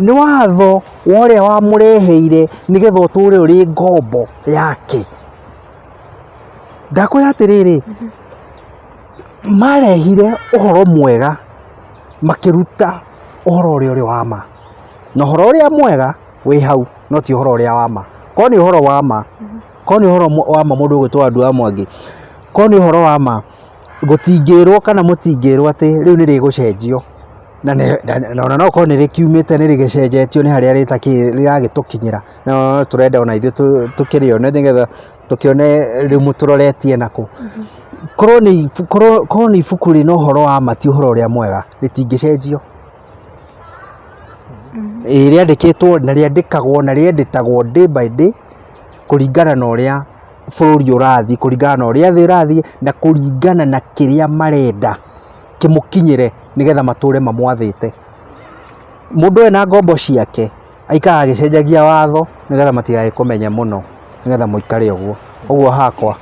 Nĩ watho wa ũrĩa wamũreheire nĩgetha ũtũre ũrĩ ngombo yake. Ndakwĩra atĩrĩrĩ, marehire ũhoro mwega makĩruta ũhoro ũrĩa ũrĩ wa ma. Na ũhoro ũrĩa mwega wĩ hau no ti ũhoro ũrĩa wa ma. Korwo nĩ ũhoro wa ma, korwo nĩ ũhoro wa ma mũndũ ũgwĩtwo Wandua Mwangi, korwo nĩ ũhoro wa ma gũtingĩrwo kana mũtingĩrwo atĩ rĩu nĩ rĩgũcenjio. Na ona no ũkorwo nĩ rĩkiumĩte nĩ rĩgĩcenjetio nĩ harĩa rĩragĩtũkinyĩra. No tũrenda ona ithuĩ tũkĩrĩone nĩgetha tũkĩone rĩu mũtũroretie nakũ. Korwo nĩ ibuku rĩna ũhoro wa ma ti ũhoro ũrĩa mwega, rĩtingĩcenjio. Ĩĩ rĩandĩkĩtwo na rĩandĩkagwo na rĩenditagwo day by day kũringana na ũrĩa bũrũri ũrathiĩ, kũringana na ũrĩa thĩ ĩrathiĩ, na kũringana na kĩrĩa marenda kĩmũkinyĩre nĩgetha matũre mamwathĩte. Mũndũ ena ngombo ciake aikaraga agĩcenjagia watho nĩgetha matigagĩkũmenye mũno nĩgetha mũikare ũguo. Ũguo hakwa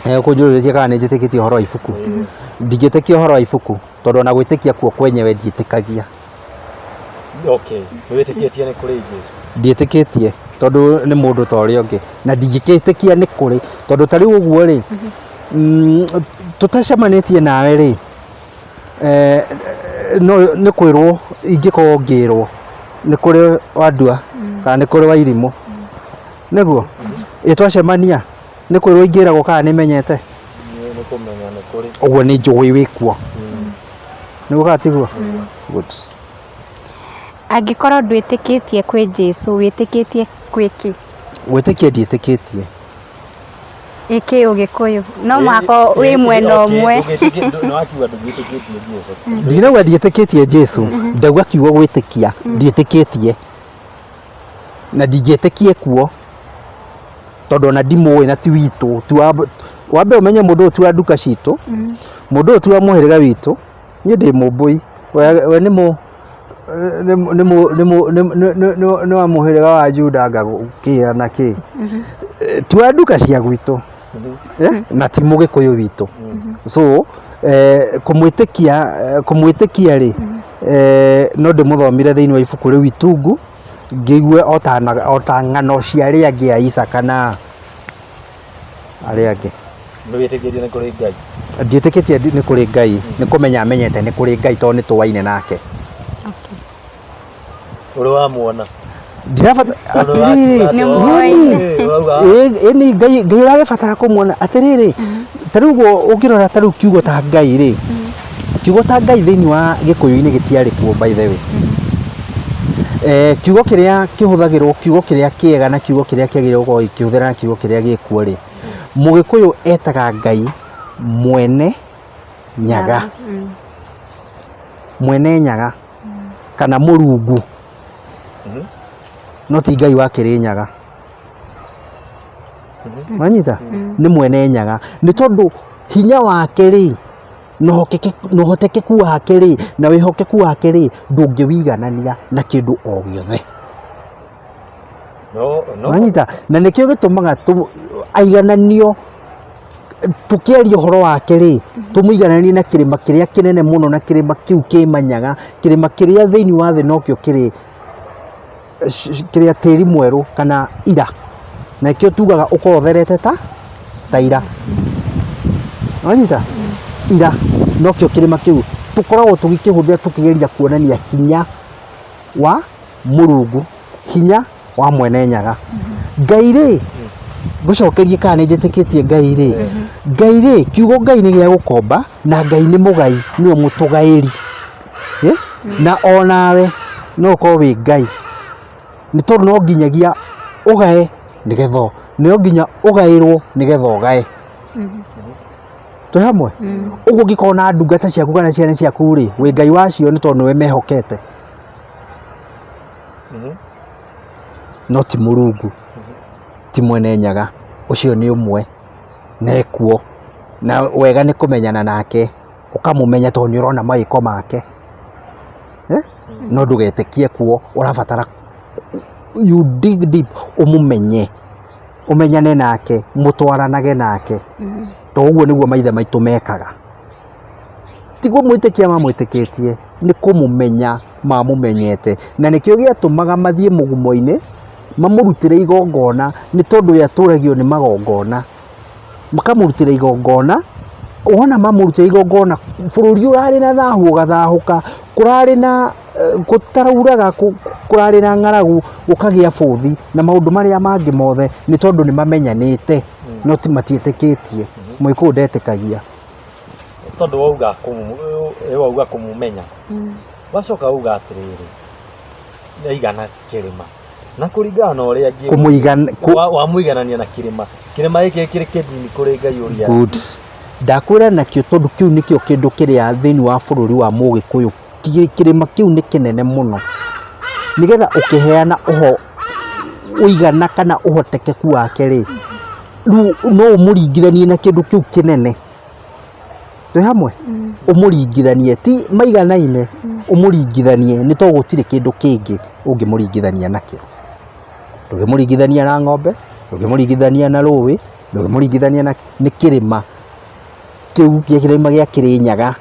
ũkũnjũrĩtie kana nĩ njĩtĩkĩtie ũhoro wa ibuku, ndingĩtĩkia ũhoro wa ibuku tondũ ona gwĩtĩkia kuo kwenyewe ndiĩtĩkagia. Okay, nĩ wĩtĩkĩtie nĩ kũrĩ Jesũ? Ndiĩtĩkĩtie tondũ nĩ mũndũ ta ũrĩa ũngĩ na ndingĩgĩtĩkia nĩ kũrĩ tondũ ta rĩu ũguo rĩ, tũtacemanĩtie nawe rĩ, no nĩ kwĩrwo ingĩkorwo ngĩrwo nĩ kũrĩ Wandua kana nĩ kũrĩ Wairimũ, nĩguo? Ĩ twacemania nĩ kwĩrwo ingĩragwo kana nĩ menyete? Nĩ kũmenya nĩ kũrĩ. Ũguo nĩ njũĩ wĩkuo. Nĩguo kana tiguo? Good. Angĩkorwo ndwĩtĩkĩtie kwĩ Jesũ, wĩtĩkĩtie kwĩ kĩ? Gwĩtĩkia ndiĩtĩkĩtie. Ĩ kĩ ũgĩkũyũ? No mũhaka wĩ mwena ũmwe. Nĩwakiuga ndũgĩtĩkĩtie Jesũ. Ndinauga ndiĩtĩkĩtie Jesũ, ndauga kiugo gwĩtĩkia, ndiĩtĩkĩtie. Na ndingĩtĩkia kuo tondũ ona ndimũĩ na ti witũ, ti wa wambe ũmenye mũndũ ũyũ ti wa nduka citũ, mũndũ ũyũ ti wa mũhĩrĩga witũ, niĩ ndĩ mũmbũi, we nĩ mũ nĩ nĩ mũ- nĩ mũ- nĩ- nĩ- nĩ- nĩ- nĩ wa mũhĩrĩga wa Juda anga kĩra na kĩ ti wa nduka cia gwitũ. Eh, na ti mũgĩkũyũ witũ. So kũmwĩtĩkia, kũmwĩtĩkia rĩ, no ndĩmũthomire thĩinĩ wa ibuku rĩu itungu ngĩigue ota ng'ano cia arĩa angĩ a Isaka na arĩa angĩ. Nĩ wĩtĩkĩtie nĩ kũrĩ Ngai? Ndiĩtĩkĩtie nĩ kũrĩ Ngai, nĩ kũmenya menyete nĩ kũrĩ Ngai tondũ nĩ tũwaine nake. Ũrĩ wamuona? Ndirabata Tondũ atĩrĩrĩ. ũrakiuga Nĩ atĩ mũĩ. ũrauga Ĩni Ngai, Ngai ũragĩbatara kũmuona atĩrĩrĩ, ta rĩu ũguo ũngĩrora ta rĩu kiugo ta Ngai rĩ, kiugo ta Ngai thĩinĩ wa gĩkũyũ-inĩ gĩtiarĩ kuo by the way. Kiugo kĩrĩa kĩhũthagĩrwo, kiugo kĩrĩa kĩega na kiugo kĩrĩa kĩagĩrĩirwo gũkorwo gĩkĩhũthĩra na kiugo kĩrĩa gĩkuo rĩ, mũgĩkũyũ etaga Ngai mwene nyaga. Mwene nyaga kana mũrungu, no ti Ngai wa Kĩrĩnyaga. Wanyita? Nĩ mwene nyaga nĩ tondũ hinya wake rĩ, na ũhotekeku wake rĩ, na wĩhokeku wake rĩ, ndũngĩwiganania na kĩndũ o gĩothe. No, no. Wanyita? Na nĩkĩo gĩtũmaga aigananio, tũkĩaria ũhoro wake rĩ, tũmũigananie na kĩrĩma kĩrĩa kĩnene mũno, na kĩrĩma kĩu kĩmanyaga, kĩrĩma kĩrĩa thĩinĩ wa thĩ nokĩo kĩrĩ kĩrĩa tĩri mwerũ kana ira, na nĩkĩo tugaga ũkorwo ũtherete ta ira. Wanyita? Ira nokĩo kĩrĩma kĩu tũkoragwo tũgĩkĩhũthĩra tũkĩgeria kuonania hinya wa Mũrungu, hinya wa mwene nyaga. Ngai rĩ, ngũcokerie kana nĩ njĩtĩkĩtie Ngai rĩ, Ngai rĩ, kiugo Ngai nĩ gĩa gũkomba na Ngai nĩ mũgai, nĩwe mũtũgaĩri. Eh? Na onawe no ũkorwo wĩ Ngai, nĩ tondũ no nginyagia ũgae nĩgetha, no nginya ũgaĩrwo nĩgetha ũgae. Twĩ hamwe? Ũguo ũngĩkorwo na ndungata ciaku kana ciana ciaku rĩ, wĩ Ngai wacio nĩ tondũ nĩwe mehokete. No ti Mũrungu, ti mwene nyaga, ũcio nĩ ũmwe na ekuo, na wega nĩ kũmenyana nake, ũkamũmenya tondũ nĩ ũrona mawĩko make, no ndũgetĩkie kuo, ũrabatara you dig deep ũmũmenye, ũmenyane nake, mũtwaranage nake, to ũguo nĩguo maithe maitũ mekaga. Ti kũmwĩtĩkia mamwĩtĩkĩtie, nĩ kũmũmenya mamũmenyete. Na nĩkĩo gĩatũmaga mathiĩ mũgumo-inĩ, mamũrutĩre igongona, nĩ tondũ we atũragio nĩ magongona. Makamũrutĩra igongona, wona mamũrutĩra igongona, bũrũri ũrarĩ na thahu ũgathahũka, kũrarĩ na gũtarauraga, kũrarĩ na ng'aragu, gũkagĩa bũthi, na maũndũ marĩa mangĩ mothe, nĩ tondũ nĩ mamenyanĩte, no ti matiĩtĩkĩtie. Mũgĩkũyũ ndetĩkagia. Tondũ wauga wauga kũmũmenya, wacoka wauga atĩrĩrĩ, nĩaigana kĩrĩma. Na kũringana na ũrĩa ngĩ Kũmũigana wamũiganania na kĩrĩma, kĩrĩma gĩkĩ kĩrĩ kĩnini kũrĩ Ngai ũrĩa. Good. Ndakwĩra nakĩo tondũ kĩu nĩkĩo kĩndũ kĩrĩa thĩinĩ wa bũrũri wa Mũgĩkũyũ, kĩrĩma kĩu nĩ kĩnene mũno. Nĩgetha ũkĩheana ũho ũigana kana ũhotekeku wake rĩ, rĩu no ũmũringithanie na kĩndũ kĩu kĩnene. Twĩ hamwe? Ũmũringithanie, ti maiganaine, ũmũringithanie nĩ tondũ gũtirĩ kĩndũ kĩngĩ ũngĩmũringithania nakĩo. Ndũngĩmũringithania na ng'ombe, ndũngĩmũringithania na rũĩ, ndũngĩmũringithania na, nĩ kĩrĩma kĩu kĩrĩma gĩa Kĩrĩnyaga.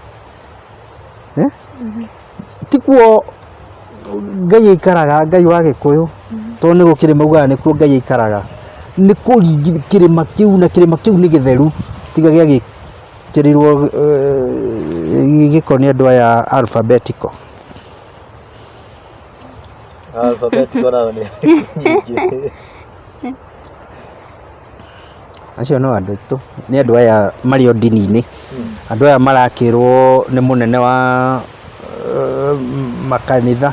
Tikuo Ngai aikaraga, Ngai wa Gĩkũyũ, tondũ nĩ gũkĩrĩ maugaga nĩkuo Ngai aikaraga. Nĩ kĩrĩma kĩu na kĩrĩma kĩu nĩ gĩtheru, tiga gĩagĩkĩrirwo gĩko nĩ andũ aya alphabetical. Alphabetical nao nĩ nyingĩ. Acio no andũ aitũ, nĩ andũ aya marĩ o ndini-inĩ, andũ aya marakĩrwo nĩ mũnene wa makanitha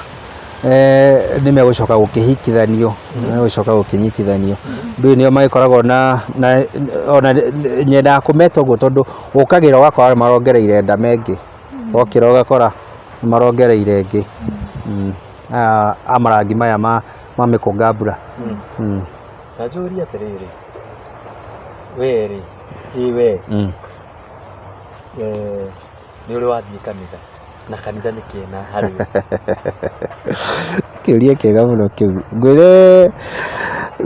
nĩ megũcoka gũkĩhikithanio, nĩ megũcoka gũkĩnyitithanio. Ndũĩ nĩo magĩkoragwo na, ona nyendaga kũmeta ũguo tondũ ũkagĩra ũgakora nĩ marongereire ndama ĩngĩ, wokĩra ũgakora nĩ marongereire ĩngĩ. Aya a marangi maya ma mĩkũngambura. Na njũrie atĩrĩrĩ, we rĩ, ĩ we, nĩ ũrĩ wathiĩ kanitha? Na kanitha nĩ kĩna harĩ we? Kĩũria kĩega mũno kĩu. Ngwĩre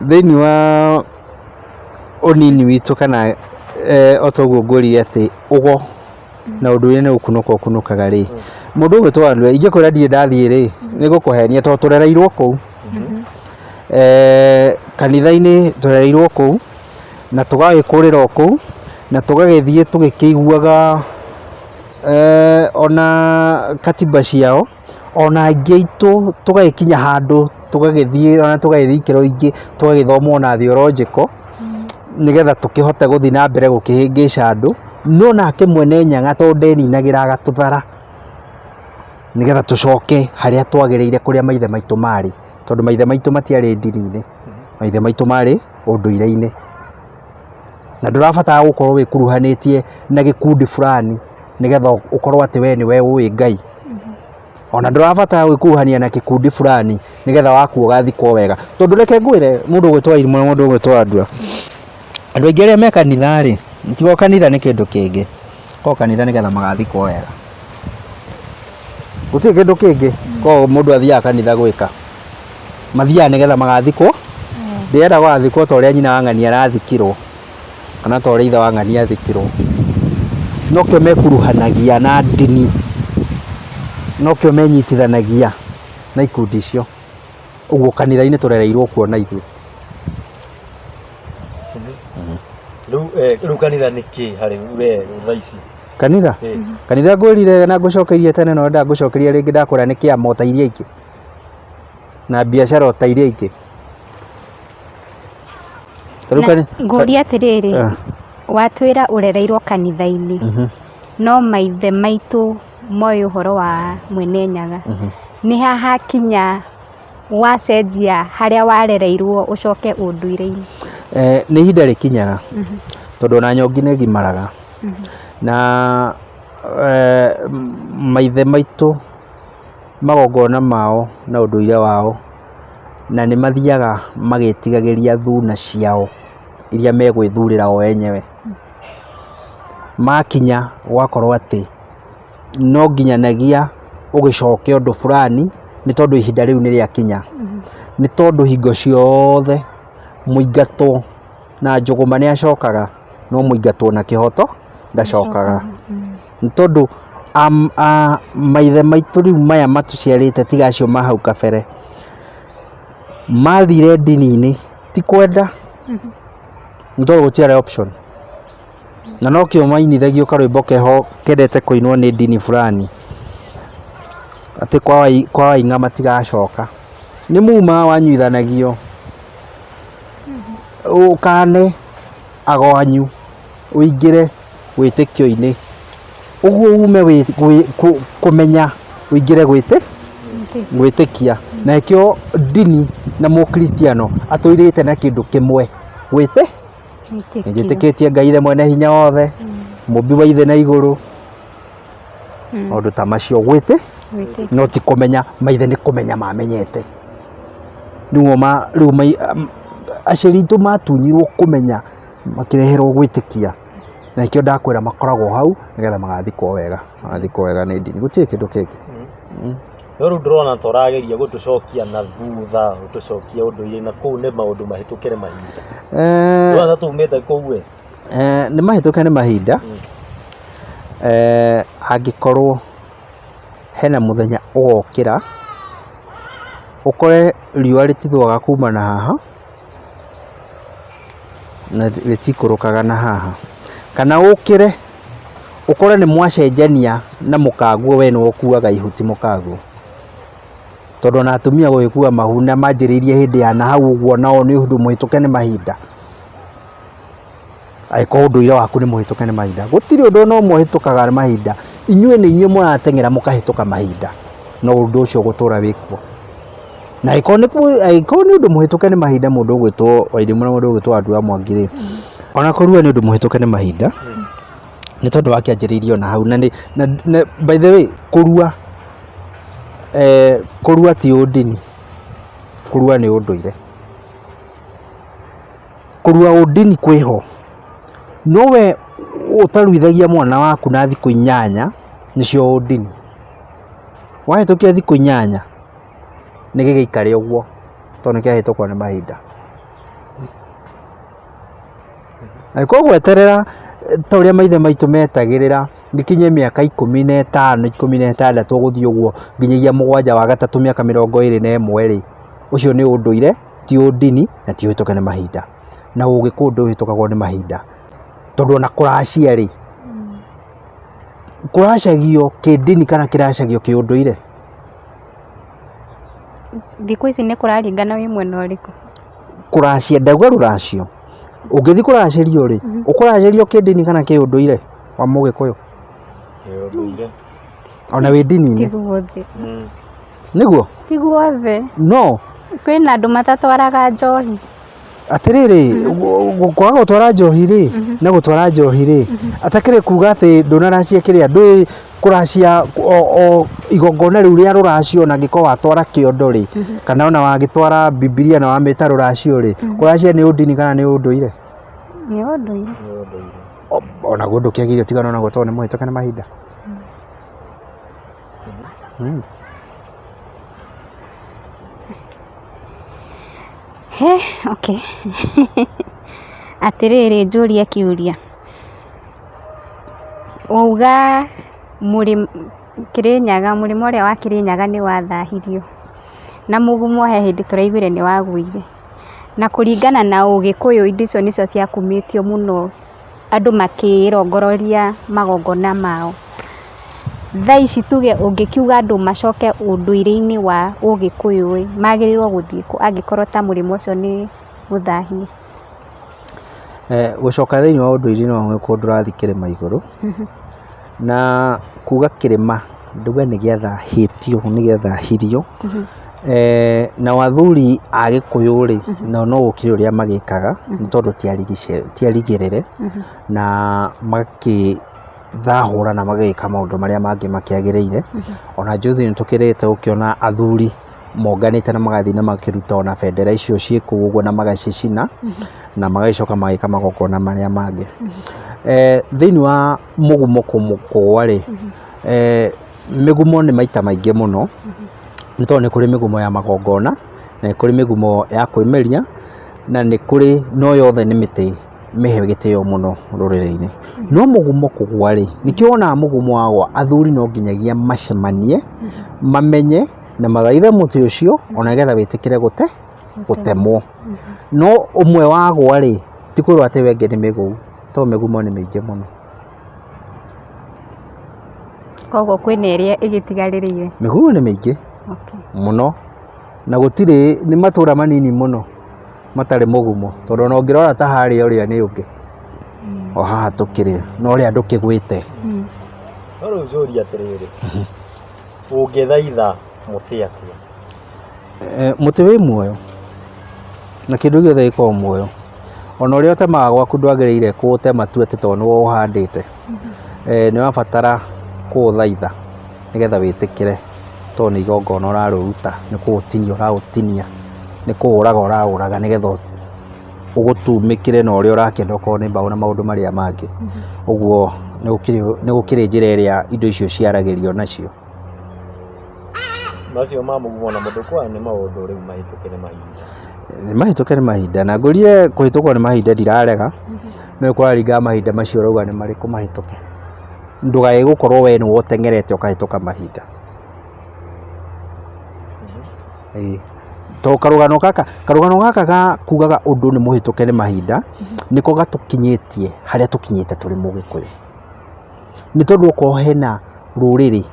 thĩinĩ wa ũnini witũ kana o ta ũguo ngwĩrire atĩ ũgo na ũndũire nĩ gũkunũka ũkunũkaga rĩ, mũndũ ũgwĩtwo Andũ ingĩkwĩra ndirĩ ndathiĩ rĩ, nĩ ngũkũhenia tondũ tũrereirwo kũu. Kanitha-inĩ tũrereirwo kũu na tũgagĩkũrĩra o kũu na tũgagĩthiĩ tũgĩkĩiguaga ona katiba ciao, ona aingĩ aitũ tũgagĩkinya handũ tũgagĩthiĩ ona tũgagĩthiĩ ikĩro ingĩ tũgagĩthoma ona theological, nĩgetha tũkĩhote gũthiĩ na mbere gũkĩhĩngĩca andũ, no nake mwene Nyaga tondũ ndeninagĩra agatũthara, nĩgetha tũcoke harĩa twagĩrĩire kũrĩa maithe maitũ marĩ, tondũ maithe maitũ matiarĩ ndini-inĩ, maithe maitũ marĩ ũndũire-inĩ. Na ndũrabatara gũkorwo wĩkuruhanĩtie na gĩkundi fulani nĩgetha ũkorwo atĩ we nĩwe ũĩ Ngai. Ona ndũrabatara gwĩkuruhania na gĩkundi fulani nĩgetha wakua ũgathikwo wega. Tondũ reke ngwĩre mũndũ ũgwĩtwo Irimũ na mũndũ ũgwĩtwo Andua, andũ aingĩ arĩa me kanitha rĩ, tiga o kanitha nĩ kĩndũ kĩngĩ, ko kanitha nĩgetha magathikwo wega. Gũtirĩ kĩndũ kĩngĩ ko mũndũ athiaga kanitha gwĩka. Mathiaga nĩgetha magathikwo, ndĩrenda gũgathikwo ta ũrĩa nyina wa ng'ania arathikirwo, kana ta ũrĩa ithe wa ng'ania athikirwo. Nokĩo mekuruhanagia na ndini, nokĩo menyitithanagia na ikundi icio. Ũguo kanitha-inĩ tũrereirwo kuo na ithuĩ. Rĩu rĩu kanitha nĩ kĩ harĩ we thaa ici? Kanitha? Kanitha ngwĩrire na ngũcokeirie tene no ndangũcokeria rĩngĩ ndakwĩra nĩ kĩama o ta iria ingĩ. Na biacara o ta iria ingĩ. Ta rĩu Na ngũrie atĩrĩrĩ, watwĩra ũrereirwo kanitha-inĩ, no maithe maitũ moĩ ũhoro wa Mwene Nyaga. Nĩ ha hakinya wacenjia harĩa warereirwo ũcoke ũndũire-inĩ? Nĩ ihinda rĩkinyaga, tondũ ona nyongi nĩ ĩgimaraga. Na maithe maitũ magongona mao na ũndũire wao, na nĩ mathiaga magĩtigagĩria thuna ciao iria megwĩthurĩra o enyewe. Makinya gũgakorwo atĩ no nginyanagia ũgĩcoke ũndũ fulani nĩ tondũ ihinda rĩu nĩ rĩakinya. Nĩ tondũ hingo ciothe mũingatwo na njũgũma nĩ acokaga, no mũingatwo na kĩhoto ndacokaga. Nĩ tondũ maithe maitũ rĩu maya matũciarĩte tiga acio ma hau kabere, mathire ndini-inĩ ti kwenda, nĩ tondũ gũtiarĩ option. Na nokĩo mainithagio karwĩmbo keho kendete kũinwo nĩ ndini fulani, atĩ kwa Waing'a matigacoka. Nĩ muma wanyuithanagio, ũkane ago anyu, ũingĩre wĩtĩkio-inĩ, ũguo ume kũmenya ũingĩre gwĩtĩkia. Na nĩkĩo ndini na mũkristiano atũirĩte na kĩndũ kĩmwe, nĩnjĩtĩkĩtie Ngai ithe mwene hinya wothe, mũmbi wa thĩ na igũrũ, maũndũ ta macio, no ti kũmenya, maithe nĩ kũmenya mamenyete. Rĩu aciari aitũ matunyirwo kũmenya makĩreherwo gwĩtĩkia, na nĩkĩo ndakwĩra makoragwo hau nĩgetha magathikwo wega, magathikwo wega nĩ ndini, gũtirĩ kĩndũ kĩngĩ. No rĩu ndĩrona ta ũrageria gũtũcokia na thutha, gũtũcokia ũndũire na kũu nĩ maũndũ mahĩtũke nĩ mahinda. Ndĩrona ta tumĩte kũu we. Nĩ mahĩtũke nĩ mahinda, angĩkorwo hena mũthenya ũgokĩra, ũkore riũa rĩtithũaga kuma na haha, na rĩtikũrũkaga na haha. Kana ũkĩre ũkore nĩ mwacenjania na mũkaguo we nĩwe ũkuaga ihu ti mũkaguo. Tondũ ona atumia gũgĩkua mahu na manjĩrĩirie hĩndĩ ya nahau ũguo nao nĩ ũndũ mũhĩtũke nĩ mahinda. Angĩkorwo ũndũire waku nĩ mũhĩtũke nĩ mahinda. Gũtirĩ ũndũ ona ũmwe ũhĩtũkaga nĩ mahinda. Inyuĩ nĩ inyuĩ mũrateng'era mũkahĩtũka mahinda, no ũndũ ũcio ũgũtũra wĩkuo. Na angĩkorwo nĩ angĩkorwo nĩ ũndũ mũhĩtũke nĩ mahinda mũndũ ũgwĩtwo Wairimu na mũndũ ũgwĩtwo Wandua Mwangi rĩ, ona kũrua nĩ ũndũ mũhĩtũke nĩ mahinda, nĩ tondũ wakĩanjĩrĩirie ona hau. Na nĩ na by the way kũrua kũrua ti ũndini, kũrua nĩ ũndũire. Kũrua ũndini kwĩho, no we ũtaruithagia mwana waku na thikũ inyanya nĩcio ũndini. Wahĩtũkia thikũ 8 nĩ gĩgĩikare ũguo tondũ nĩ kĩahĩtũkwo nĩ mahinda. Angĩkorwo gweterera ta ũrĩa maithe maitũ metagĩrĩra gĩkinye mĩaka 15, 16 gũthiĩ ũguo nginyagia 7 wa gatatũ mĩaka 21 rĩ, ũcio nĩ ũndũire ti ũndini na ti ũhĩtũke nĩ mahinda. Na ũgĩkũyũ ndũhĩtũkagwo nĩ mahinda tondũ ona kũracia rĩ, kũracagio kĩndini kana kĩracagio kĩũndũire? Thikũ ici nĩ kũraringana wĩ mwena ũrĩkũ. Kũracia ndauga rũracio, ũngĩthiĩ kũracĩrio rĩ, ũkũracĩrio kĩndini kana kĩũndũire wa mũgĩkũyũ? Kĩũndũire. Ona wĩ ndini-inĩ? Ti guothe. Nĩguo? Ti guothe. No. Kwĩna andũ matatwaraga njohi. Atĩrĩrĩ, kwaga gũtwara njohi rĩ, na gũtwara njohi rĩ, atakĩrĩ kuga atĩ ndũnaracia kĩrĩa, ndũĩ kũracia o igongona rĩu rĩa rũracio ona angĩkorwo watwara kĩondo rĩ, kana ona wagĩtwara Bibilia na wamĩta rũracio rĩ, kũracia nĩ ũndini kana nĩ ũndũire? Nĩ ũndũire. Nĩ ũndũire. Onaguo ndũkĩagĩrĩire ũtigane onaguo tondũ nĩ mũhĩtũke nĩ mahinda. He, okay. Atĩrĩrĩ njũrie kĩũria. Wauga Kĩrĩnyaga, mũrĩmo ũrĩa wa Kĩrĩnyaga nĩ wathahirio. Na mũgumo he hĩndĩ tũraiguire nĩ wagũire. Na kũringana na ũgĩkũyũ indo icio nĩcio ciakumĩtio mũno andũ makĩrongororia magongona mao. Thaa ici tuge ũngĩkiuga andũ macoke ũndũire-inĩ wa ũgĩkũyũ ĩ, magĩrĩirwo gũthiĩ kũ angĩkorwo ta mũrĩmo ũcio nĩ mũthahie? Gũcoka thĩinĩ wa ũndũire-inĩ wa ũgĩkũyũ ndũrathiĩ kĩrĩma igũrũ, na kuga kĩrĩma ndauga nĩ gĩathahĩtio nĩ gĩathahirio, nao athuri a gĩkũyũ rĩ, nao no gũkĩrĩ ũrĩa magĩkaga, nĩ tondũ ti arigĩrĩre, na makĩthahũra na magĩka maũndũ marĩa mangĩ makĩagĩrĩire, ona njuthi nĩ tũkĩrĩte ũkĩona athuri monganĩte na magathiĩ na makĩruta ona bendera icio ciĩ kũu ũguo na magacicina, na magagĩcoka mageka magongona marĩa mangĩ. Thĩinĩ wa mũgumo kũgwa rĩ, mĩgumo nĩ maita maingĩ mũno, nĩ tondũ nĩ kũrĩ mĩgumo ya magongona, na nĩ kũrĩ mĩgumo ya kwĩmeria, na nĩ kũrĩ no yothe nĩ mĩtĩ mĩhe gĩtĩo mũno rũrĩrĩ-inĩ. No mũgumo kũgwa rĩ, nĩkĩo wonaga mũgumo wagwa athuri no nginyagia macemanie, mamenye na mathaithe mũtĩ ũcio ona nĩgetha wĩtĩkĩre gũte gũtemwo. No ũmwe wagwa rĩ, ti kwĩrwo atĩ ĩyo ĩngĩ nĩ mĩgũu, tondũ mĩgumo nĩ mĩingĩ mũno. Koguo kwĩna ĩrĩa ĩgĩtigarĩrĩire. Mĩgumo nĩ mĩingĩ mũno na gũtirĩ, nĩ matũra manini mũno matarĩ mũgumo, tondũ ona ũngĩrora ta harĩa ũrĩa nĩ ũngĩ, o haha tũkĩrĩ na ũrĩa ndũkĩgwĩte. No rĩu njũrie atĩrĩrĩ, ũngĩthaitha mũtĩ atĩa? Mũtĩ wĩ muoyo na kĩndũ gĩothe gĩkoragwo muoyo, ona ũrĩa ũtemaga gwaku ndwagĩrĩire kũũtema tu atĩ tondũ nĩwe ũhandĩte, nĩ ũrabatara kũũthaitha nĩgetha wĩtĩkĩre tondũ nĩ igongona ũrarĩruta, nĩ kũũtinia ũraũtinia, nĩ kũũraga ũraũraga nĩgetha ũgũtumĩkĩre na ũrĩa ũrakĩenda okorwo nĩ mbaũ na maũndũ marĩa mangĩ. Ũguo nĩ gũkĩrĩ njĩra ĩrĩa indo icio ciaragĩrio nacio. Macio ma mũgumo na mũndũ nĩ maũndũ rĩu mahĩtũke nĩ mahinda. Nĩ mahĩtũke nĩ mahinda na ngũrie kũhĩtũkwo nĩ mahinda ndirarega, no nĩ kũraringana mahinda macio ũrauga nĩ marĩkũ mahĩtũke. Ndũkae gũkorwo we nĩwe ũteng'erete ũkahĩtũka mahinda. Ĩĩ. To karũgano gaka ga kugaga ũndũ nĩ mũhĩtũke nĩ mahinda, nĩko gatũkinyĩtie harĩa tũkinyĩte tũrĩ mũgĩkũyũ. Nĩ tondũ okorwo hena rũrĩrĩ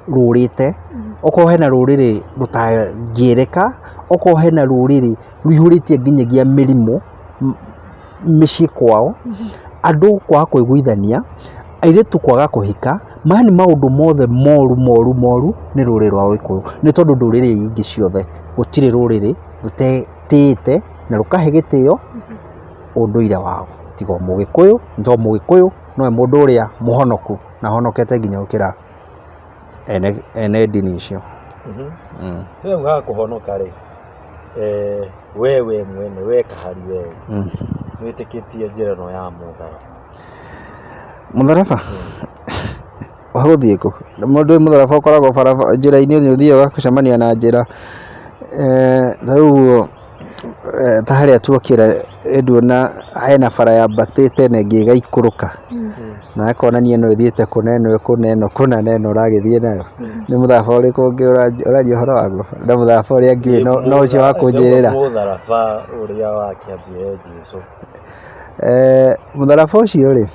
rũrĩte, okorwo hena rũrĩrĩ rũtangĩrĩka, okorwo hena rũrĩrĩ rũihũrĩtie nginyagia mĩrimũ mĩciĩ kwao, andũ kwaga kũiguithania, airĩtu kwaga kũhika, maya nĩ maũndũ mothe moru moru moru nĩ rũrĩrĩ rwa Gĩkũyũ. Nĩ tondũ ndũrĩrĩ iria ingĩ ciothe gũtirĩ rũrĩrĩ rũtetĩĩte na rũkahe gĩtĩo ũndũire wao tiga o Mũgĩkũyũ, nĩ tondũ Mũgĩkũyũ nowe mũndũ ũrĩa mũhonoku na ahonokete nginya gũkĩra ene ndini icio. Rĩu ha kũhonoka rĩ, we mwene we kahari we nĩwĩtĩkĩtie njĩra ĩno ya mũtharaba? Mũtharaba? Wa gũthiĩ kũ? Mũndũ wĩ mũtharaba ũkoragwo barabara njĩra-inĩ nĩ ũthiaga ũgacemania na njĩra. Ta rĩu ũguo ta harĩa tuokĩra nĩ hena bara yambatĩte na ĩngĩ ĩgaikũrũka. Na ĩkonania ĩno ĩthiĩte kũna ĩno kũna ĩno kũna na ĩno ũragĩthiĩ nayo. Nĩ mũtharaba ũrĩkũ ũngĩ ũraria ũhoro waguo? Na mũtharaba ũrĩa ngĩũĩ no ũcio wa kũnjĩrĩra. Mũtharaba ũrĩa wakĩambire Jesũ. Mũtharaba ũcio rĩ,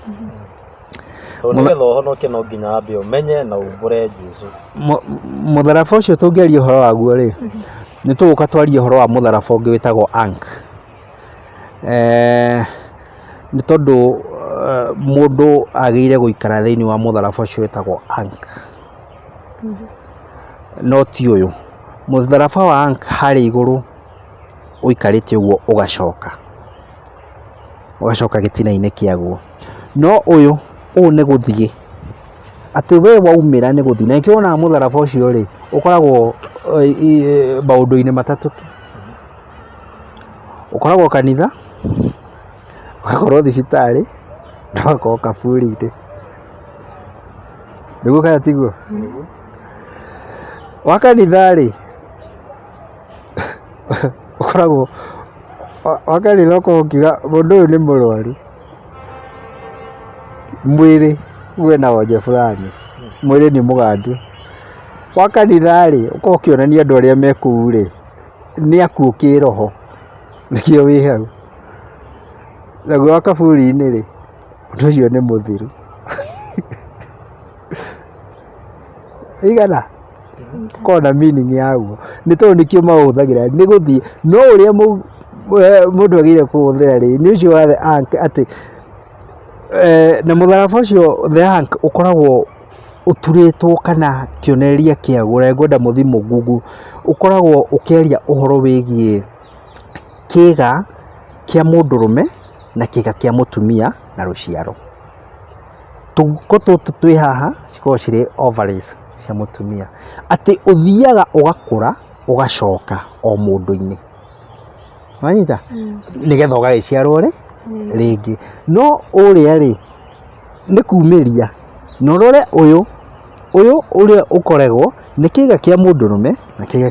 Tondũ nĩgetha ũhonoke no nginya wambe ũmenye na umbũre Jesũ. Mũtharaba ũcio tũngĩaria ũhoro waguo rĩ, nĩ tũgũka twarie ũhoro wa mũtharaba ũngĩ wĩtagwo Ankh. Nĩ tondũ mũndũ agĩrĩire gũikara thĩinĩ wa mũtharaba ũcio wĩtagwo Ankh, no ti ũyũ. Mũtharaba wa Ankh harĩa igũrũ ũikarĩte ũguo ũgacoka. Ũgacoka gĩtina-inĩ kĩaguo. No ũyũ, ũũ nĩ gũthiĩ, atĩ we waumĩra nĩ gũthiĩ, na nĩkĩo wonaga mũtharaba ũcio rĩ, ũkoragwo maũndũ-inĩ matatũ tu. Ũkoragwo kanitha, ũgakorwo thibitarĩ, na ũgakorwo kaburi-inĩ. Nĩguo kana tiguo? Wa kanitha rĩ, Ũkoragwo wa kanitha ũkoragwo ũkiuga mũndũ ũyũ nĩ mũrwaru mwĩrĩ wĩna wonje fulani, mwĩrĩ nĩ mũgandu. Wa kanitha rĩ, ũkoragwo ũkĩonania andũ arĩa me kũu rĩ, nĩ akuũ kĩroho nĩkĩo wĩ hau. Naguo wa kaburi-inĩ rĩ, ũndũ ũcio nĩ mũthiru. Igana? Ũkoragwo na meaning yaguo nĩ tondũ nĩkĩo maũhũthagĩra nĩ gũthiĩ no ũrĩa mũndũ agĩrĩire kũhũthĩra rĩ nĩ ũcio wa the Ankh atĩ na mũtharaba ũcio the Ankh ũkoragwo ũturĩtwo kana kĩonereria kĩaguo na nĩngwenda mũthiĩ mũ google ũkoragwo ũkĩaria ũhoro wĩgiĩ kĩga kĩa mũndũrũme na kĩga kĩa mũtumia na rũciaro. Tũguko tũtũ twĩ haha cikoragwo cirĩ ovaries cia mũtumia. Atĩ ũthiaga ũgakũra ũgacoka o mũndũ-inĩ. Wanyita? Nĩgetha ũgagĩciarwo rĩ rĩngĩ. No ũrĩa rĩ nĩ kumĩria na ũrore ũyũ, ũyũ ũrĩa ũkoragwo nĩ kĩga kĩa mũndũrũme na kĩga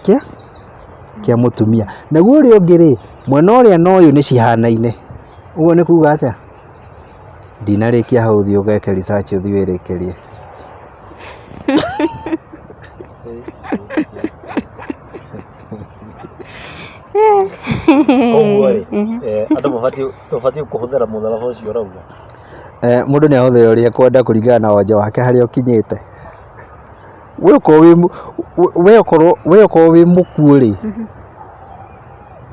kĩa mũtumia. Naguo ũrĩa ũngĩ rĩ, mwena ũrĩa na ũyũ nĩ cihanaine. Ũguo nĩ kuga atĩa? Ndinarĩkia hau ũthiĩ ũgeke research ũthiĩ wĩrĩkĩrie. Koguo rĩ, andũ mabatiĩ tũbatiĩ kũhũthĩra mũtharaba ũcio ũrauga. Mũndũ nĩ ahũthĩre ũrĩa ekwenda kũringana na wonje wake harĩa ũkinyĩte. We okorwo wĩ we okorwo we okorwo wĩ mũkuũ rĩ,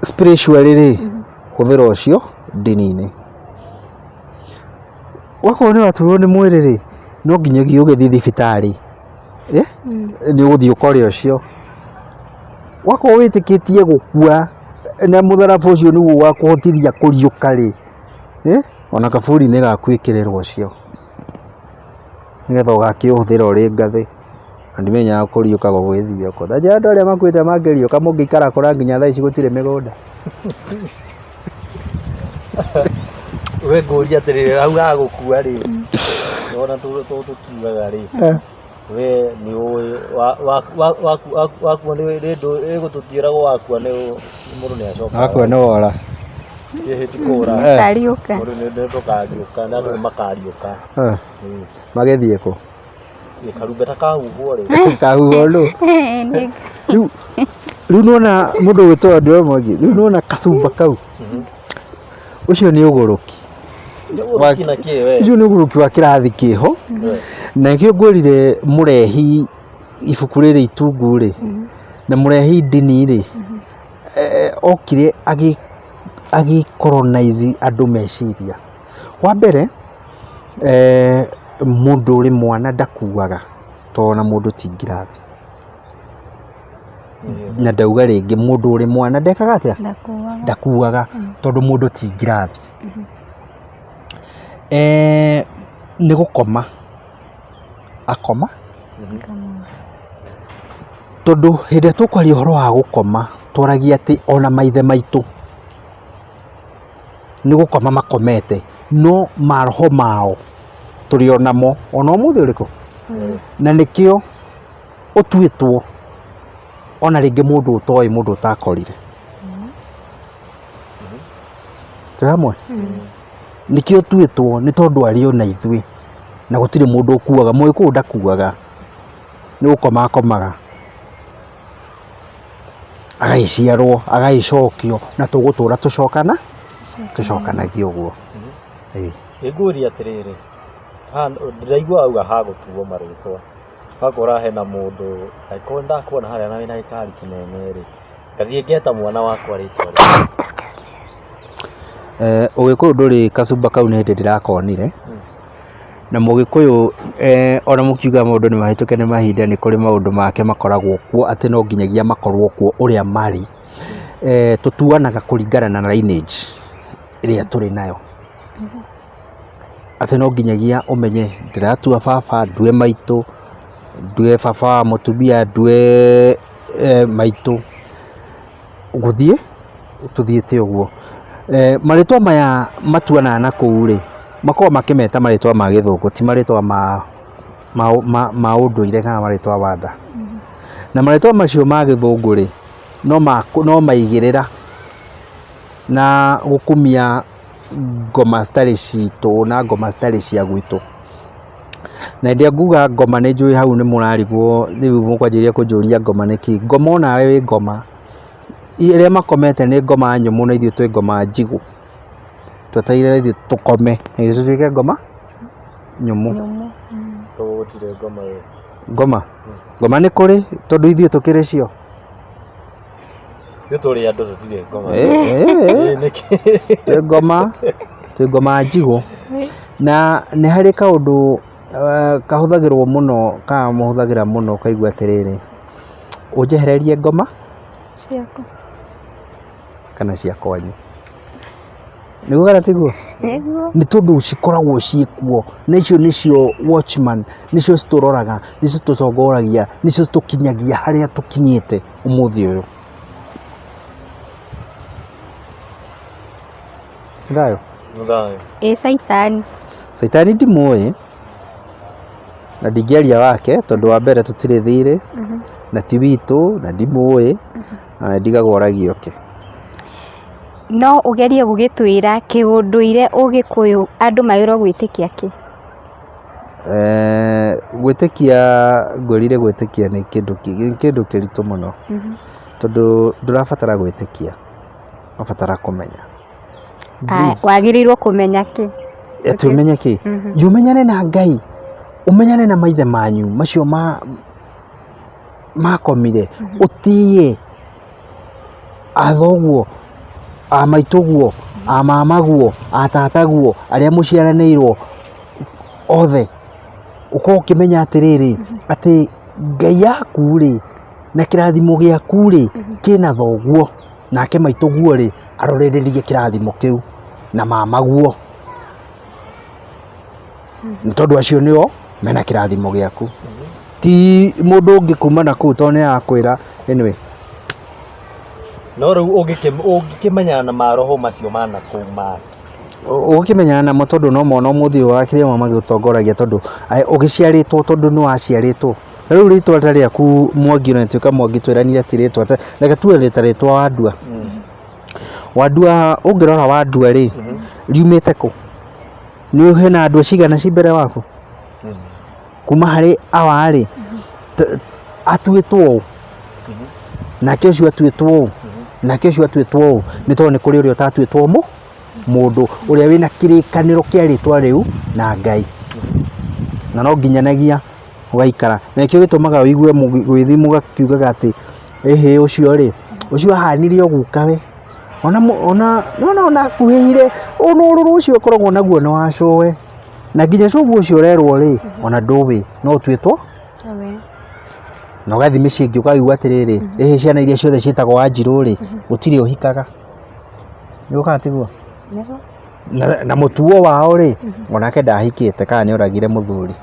spiritually rĩ, hũthĩra ũcio ndini-inĩ. Wakorwo nĩ waturwo nĩ mwĩrĩ rĩ, no nginyagia ũgĩthiĩ thibitarĩ, nĩ ũgũthiĩ ũkore ũcio. Wakorwo wĩtĩkĩtie gũkua na mũtharaba ũcio nĩguo ũgakũhotithia kũriũka rĩ, ona kaburi nĩ gakwĩkĩrĩrwo ũcio, nĩgetha ũgakĩũhũthĩra ũrĩ ngathĩ. Na ndimenyaga kũriũka gũgĩthiĩ kũ. Ta njĩra andũ arĩa makuĩte mangĩriũka mũngĩikara kũra nginya thaa ici gũtirĩ mĩgũnda. We ngũria atĩrĩrĩ, hau ha gũkua rĩ, ona tũkiugaga rĩ, we nĩ ũĩ wakua nĩ ĩgũtũtiĩragwo wakua nĩ mũndũ nĩ acokaga. Wakua nĩ wora. Ĩhĩ ti kũra. Kariũka. Mũndũ nĩ tũkariũka na andũ nĩ makariũka. Magĩthiĩ kũ? Karumbeta kahuhwo rĩ. Kahuhwo nũ? Rĩu rĩu nĩwona mũndũ ũgwĩtwo Andũ Mwangi, rĩu nĩwona kacumba kau, ũcio nĩ ũgũrũki. Ũgũrũki na kĩ we? Ũcio nĩ ũgũrũki wa kĩrathi kĩho, na nĩkĩo ngwĩrire mũrehi ibuku rĩrĩ itungu rĩ, na mũrehi ndini rĩ, okire agĩ colonize andũ meciria. Wa mbere, mũndũ ũrĩ mwana ndakuaga tondũ ona mũndũ ti ngirathi. Na ndauga rĩngĩ mũndũ ũrĩ mwana ndekaga atĩa? Ndakuaga tondũ mũndũ ti ngirathi. Nĩ gũkoma akoma, tondũ hĩndĩ ĩrĩa tũkwaria ũhoro wa gũkoma twaragia atĩ ona maithe maitũ nĩ gũkoma makomete no maroho mao tũrĩ o namo ona ũmũthĩ ũrĩkũ? Na nĩkĩo ũtuĩtwo ona rĩngĩ mũndũ ũtoĩ, mũndũ ũtakorire. Twĩ hamwe? Nĩkĩo ũtuĩtwo, nĩ tondũ arĩ o na ithuĩ, na gũtirĩ mũndũ ũkuaga. Mũgĩkũyũ ndakuaga, nĩ gũkoma akomaga, agagĩciarwo, agagĩcokio, na tũgũtũra tũcokana, tũcokanagia ũguo. Ĩĩ. Nĩngũria atĩrĩrĩ, haha ndĩraigua wauga hagũtuo marĩtwa, ũgakora hena mũndũ, angĩkorwo nĩndakuona harĩa na wĩna gĩkari kĩnene rĩ, ngathiĩ ngeta mwana wakwa rĩtwa rĩu. Ũgĩkũyũ ndũrĩ kacumba kau nĩ hĩndĩ ndĩrakonire, na mũgĩkũyũ ona mũkiuga maũndũ nĩ mahĩtũke nĩ mahinda, nĩ kũrĩ maũndũ make makoragwo kuo atĩ no nginyagia makorwo kuo ũrĩa marĩ. Tũtuanaga kũringana na lineage ĩrĩa tũrĩ nayo. Atĩ no nginyagia ũmenye ndĩratua baba, ndue maitũ, ndue baba wa mũtumia, ndue maitũ, gũthiĩ tũthiĩte ũguo. Marĩtwa maya matuanaga na kũu rĩ, makoragwo makĩmeta marĩtwa ma gĩthũngũ, ti marĩtwa ma ũndũire kana marĩtwa ma nda. Na marĩtwa macio ma gĩthũngũ rĩ, no maigĩrĩra na gũkumia ngoma citarĩ citũ na ngoma citarĩ cia gwitũ. Na hĩndĩ ĩrĩa nguga ngoma nĩ njũĩ hau nĩ mũrarigwo, rĩu mũkwanjĩrĩria kũnjũria ngoma nĩ kĩ. Ngoma onawe wĩ ngoma. Arĩa makomete nĩ ngoma nyũmũ na ithuĩ twĩ ngoma njigũ. Twetereire ithuĩ tũkome na ithuĩ tũtuĩke ngoma nyũmũ. Koguo gũtirĩ ngoma ĩyo. Ngoma? Ngoma nĩ kũrĩ tondũ ithuĩ tũkĩrĩ cio. Ithuĩ tũrĩ andũ tũtirĩ ngoma. Ĩĩ, Ĩĩ, nĩkĩ? Twĩ ngoma, twĩ ngoma njigũ. Na nĩ harĩ kaũndũ kahũthagĩrwo mũno kana mũhũthagĩra mũno ũkaigua atĩrĩrĩ, ũnjehererie ngoma Ciaku. kana cia kwanyu. Nĩguo kana tiguo? Nĩguo. Nĩ tondũ cikoragwo ciĩkuo, na icio nĩcio watchman, nĩcio citũroraga, nĩcio citũtongoragia, nĩcio citũkinyagia harĩa tũkinyĩte ũmũthĩ ũyũ. Nĩ thayũ? Nĩ thayũ. Ĩ caitani. Caitani ndimũĩ, na ndingĩaria wake tondũ wa mbere tũtirĩ thirĩ, na ti witũ, na ndimũĩ, na ndigagwo oragie oke. No ũgerie gũgĩtwĩra kĩũndũire ũgĩkũyũ andũ magĩrĩirwo gwĩtĩkia kĩ? Gwĩtĩkia ngwĩrire gwĩtĩkia nĩ kĩndũ kĩritũ mũno, tondũ ndũrabatara gwĩtĩkia, ũrabatara kũmenya. Wagĩrĩirwo kũmenya kĩ? Atĩ ũmenye kĩ? Ũmenyane na Ngai, ũmenyane na maithe manyu macio makomire, ũtĩe a thoguo, a maitũguo, a mamaguo, a tataguo, arĩa mũciaranĩirwo othe, ũkorwo ũkĩmenya atĩrĩrĩ, atĩ Ngai yaku rĩ, na kĩrathimo gĩaku rĩ, kĩna thoguo, nake maitũguo rĩ, arorererie kĩrathimo kĩu na mamaguo, nĩ tondũ acio nĩo mena kĩrathimo gĩaku, ti mũndũ ũngĩ kuma na kũu tondũ nĩ arakwĩra anyway. No rĩu ũngĩkĩmenyana na maroho macio ma na kũu ma Ũgũkĩmenyana namo tondũ no mona ũmũthĩ ũyũ wakĩrĩ amwe magĩgũtongoragia tondũ ũgĩciarĩtwo tondũ nĩ waciarĩtwo. Ta rĩu rĩtwa ta rĩaku Mwangi ona rĩtuĩka Mwangi twĩranire ti rĩtwa, reke tuge ta rĩtwa Wandua. Wandua ũngĩrora Wandua rĩ, riumĩte kũ? Nĩ hena andũ cigana ci mbere waku? Kuma harĩ awa rĩ, atuĩtwo ũũ, nake ũcio atuĩtwo ũũ, nake ũcio atuĩtwo ũũ, nĩ tondũ nĩ kũrĩ ũrĩa ũtatuĩtwo mũndũ ũrĩa wĩna kĩrĩkanĩro kĩa rĩtwa rĩu na Ngai. Na no nginyanagia ũgaikara. Na nĩkĩo gĩtũmaga ũigue gwĩthi mũgakiugaga atĩ ĩhĩ ũcio rĩ, ũcio ahanire o gukawe. Ona ona nĩwona ona akuhĩhire, ona ũrũrũ ũcio ũkoragwo naguo nĩ wa cũwe. Na nginya cũguo ũcio ũrerwo rĩ, ona ndũĩ no ũtuĩtwo na ũgathiĩ mĩciĩ ĩngĩ ũkaigua atĩrĩrĩ, ĩhĩ ciana iria ciothe ciĩtagwo Wanjirũ rĩ, gũtirĩ ũhikaga. Nĩguo kana tiguo? Na mũtuo wao rĩ, onake ndahikĩte kana nĩ oragire mũthuri.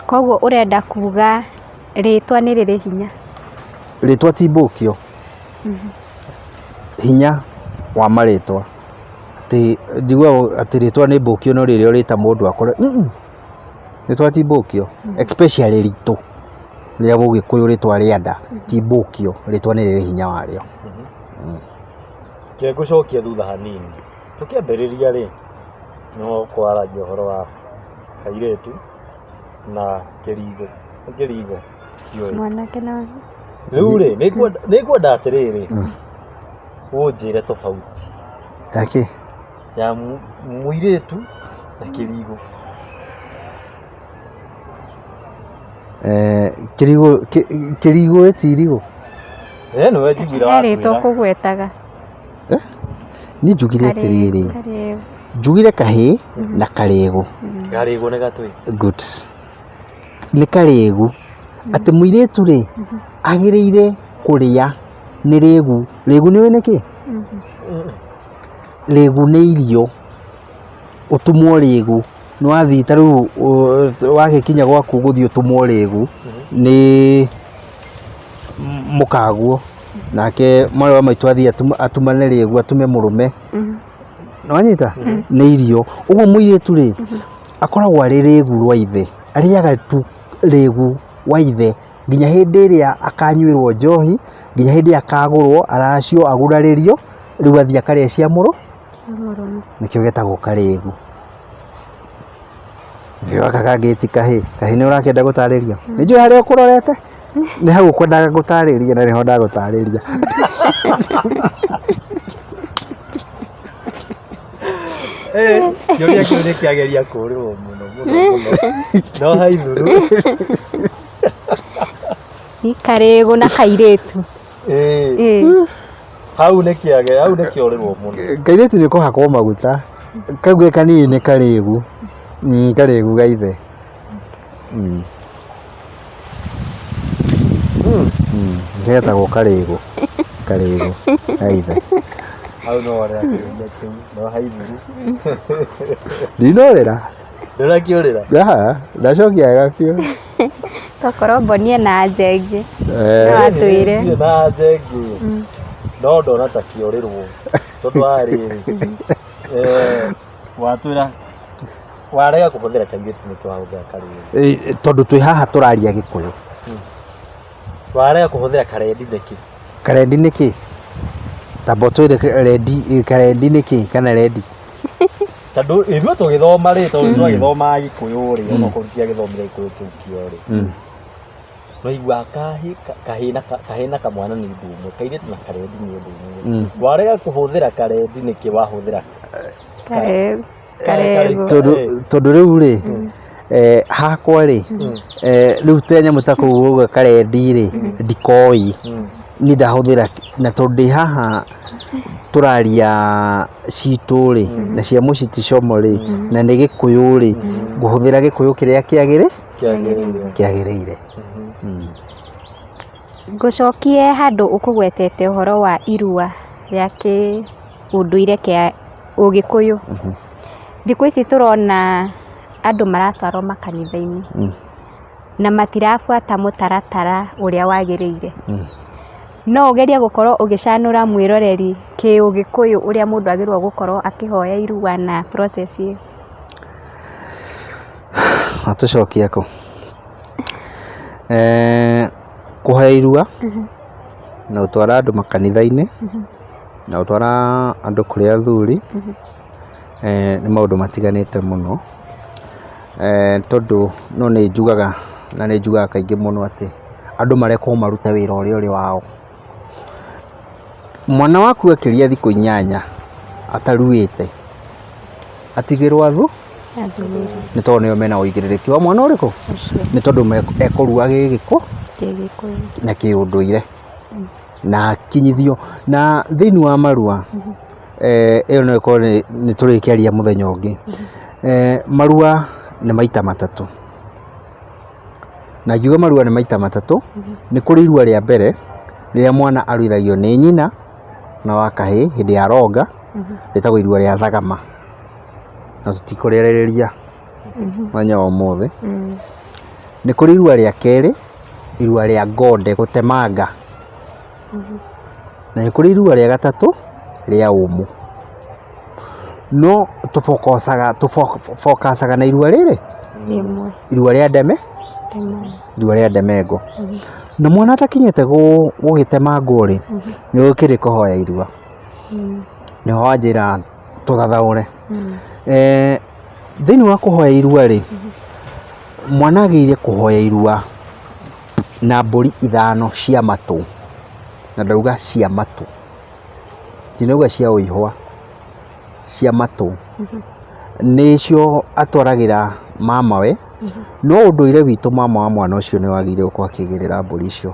Koguo ũrenda kuga rĩtwa nĩ rĩrĩ hinya? Rĩtwa ti mbũkio. Hinya wa marĩtwa. Atĩ njiguaga atĩ rĩtwa nĩ mbũkio no rĩrĩa ũrĩta mũndũ akore. Nĩ twatimbũkio, especially ritũ rĩa Ũgĩkũyũ, rĩtwa rĩa nda timbũkio, rĩtwa nĩ rĩrĩ hinya warĩo. Reke ngũcokie thutha hanini. Tũkĩambĩrĩria rĩ, no kwaragia ũhoro wa kairĩtu na kĩrigo. Nĩ kĩrigo? Ndiũĩ. Mwanake na Rĩu rĩ, nĩ ngwenda atĩrĩrĩ, ũnjĩre tofauti Yakĩ? ya mũirĩtu na kĩrigo. Kĩrigo, kĩrigo ĩ ti irigũ. Nĩwe njiguire He rĩtwa watwĩra. ũkũgwetaga. Niĩ njugire atĩrĩrĩ, Karĩgu. njugire kahĩĩ na karĩgũ. Karĩgũ nĩ gatwĩ. Good. Nĩ karĩgu. Atĩ mũirĩtu rĩ, agĩrĩire kũrĩa nĩ rĩgu. Rĩgu nĩ ũĩ nĩ kĩ? Rĩgu nĩ irio. Ũtumwo rĩgu. Nĩ wathiĩ ta rĩu wagĩkinya gwaku gũthiĩ ũtumwo rĩgu nĩ mũkaguo. Nake mwarĩ wa maitũ athiĩ atumane rĩgu, atume mũrũme. Nĩ wanyita? Nĩ irio. Ũguo mũirĩtu rĩ, akoragwo arĩ rĩgu rwa ithe. Arĩaga tu rĩgu wa ithe nginya hĩndĩ ĩrĩa akanyuĩrwo njohi, nginya hĩndĩ ĩrĩa akagũrwo, aracio, agurarĩrio, rĩu athiĩ akarĩa cia mũrũ, Cia mũrũme. Nĩkĩo getagwo karĩgu. Nĩkĩo gaka kangĩ ti kahĩ. Kahĩ nĩ ũrakĩenda gũtarĩria? Nĩ njũĩ harĩa ũkũrorete, nĩ hau ũkwendaga gũtarĩria na nĩho ndagũtarĩria. Kĩũria kĩu nĩ kĩageria kũũrĩrwo mũno mũno mũno. No haithuru. Nĩ karĩgũ na kairĩtu. Ĩĩ. Hau nĩ kĩage, hau nĩ kĩorĩrwo mũno. Kairĩtu nĩ kũhakwo maguta. Kau ge kanini nĩ karĩgu. Karĩgu ga ithe. Getagwo karĩgu. Karĩgu ga ithe. Hau no orĩra kĩũria kĩu, no haithuru. Ndinorĩra. Ndũrakĩũrĩra? Aha, ndacokia wega biũ. Tokorwo mbonie na anja ĩngĩ. No atwĩre. Ndirĩ na anja ĩngĩ. No ndona ta kĩorĩrwo. Tondũ wa rĩrĩ, watwĩra warega kũhũthĩra kairĩtu nĩkĩo wahũthĩra karĩgu. Tondũ twĩ haha tũraria Gĩkũyũ. Warega kũhũthĩra karendi nĩkĩ? Karendi nĩkĩ? Tamba ũtwĩre rendi, karendi nĩkĩ kana rendi? Tondũ ithuĩ tũgĩthoma rĩ, tondũ twagĩthomaga Gĩkũyũ rĩ, onokorwo tũtiagĩthomire Gĩkũyũ kĩu kĩo rĩ, twaiguaga kahĩ kahĩ na kamwana nĩ ũndũ ũmwe, kairĩtu na karendi nĩ ũndũ ũmwe. Warega kũhũthĩra karendi nĩkĩ wahũthĩra Karĩgu. Karĩgu. Tondũ rĩu rĩ, hakwa rĩ, rĩu ta nyamũ ta kũu ũguo karendi rĩ, ndikoĩ. Niĩ ndahũthĩra na tondũ ndĩ haha tũraria citũ rĩ, na cia mũciĩ ti como rĩ, na nĩ Gĩkũyũ rĩ, ngũhũthĩra Gĩkũyũ kĩrĩa kĩagĩrĩire? Kĩagĩrĩire. Ngũcokie handũ ũkũgwetete ũhoro wa irua rĩa kĩũndũire kĩa Ũgĩkũyũ. Thikũ ici tũrona andũ maratwarwo makanitha-inĩ na matirabuata mũtaratara ũrĩa wagĩrĩire. No ũgerie gũkorwo ũgĩcanũra mwĩroreri kĩũgĩkũyũ ũrĩa mũndũ agĩrĩirwo gũkorwo akĩhoya irua na process ĩyo. Watũcokia kũ? Kũhoya irua na gũtwara andũ makanitha-inĩ na gũtwara andũ kũrĩ athuri nĩ maũndũ matiganĩte mũno, tondũ no nĩ njugaga na nĩ njugaga kaingĩ mũno atĩ andũ marekwo marute wĩra ũrĩa ũrĩ wao. Mwana waku akĩria thikũ 8 ataruĩte, atigĩrwo athuri, nĩ tondũ nĩo mena ũigĩrĩrĩki wa mwana ũrĩkũ? Ũcio. Nĩ tondũ ekũrua gĩgĩkũ Kĩgĩkũyũ. Na kĩũndũire na akinyithio na thĩinĩ wa marua. Ĩyo no ĩkorwo nĩ tũrĩkĩaria mũthenya ũngĩ. Marua nĩ maita matatũ, na ngiuga marua nĩ maita matatũ, nĩ kũrĩ irua rĩa mbere rĩrĩa mwana aruithagio nĩ nyina na wa kahĩĩ hĩndĩ ya ronga, rĩtagwo irua rĩa thagama, na tũtikũrĩarĩrĩria mũthenya wa ũmũthĩ. Nĩ kũrĩ irua rĩa kerĩ, irua rĩa ngonde gũtemanga, na nĩ kũrĩ irua rĩa gatatũ rĩa ũmũ. No tũbokocaga na irua rĩrĩ Rĩmwe. Irua rĩa ndeme. Rĩmwe. Irua rĩa ndemengo. Na mwana atakinyĩte gũgĩtema ngũ rĩ, nĩ gũkĩrĩ kũhoya irua. Nĩho wanjĩra tũthathaũre. Thĩinĩ wa kũhoya irua rĩ, mwana agĩrĩire kũhoya irua na mbũri 5 cia matũ. Na ndauga cia matũ, ndinauga cia ũihwa, cia matũ. Nĩcio atwaragĩra mamawe. No ũndũire witũ mama wa mwana ũcio nĩ wagĩrĩire gũkorwo akĩgĩrĩra mbũri icio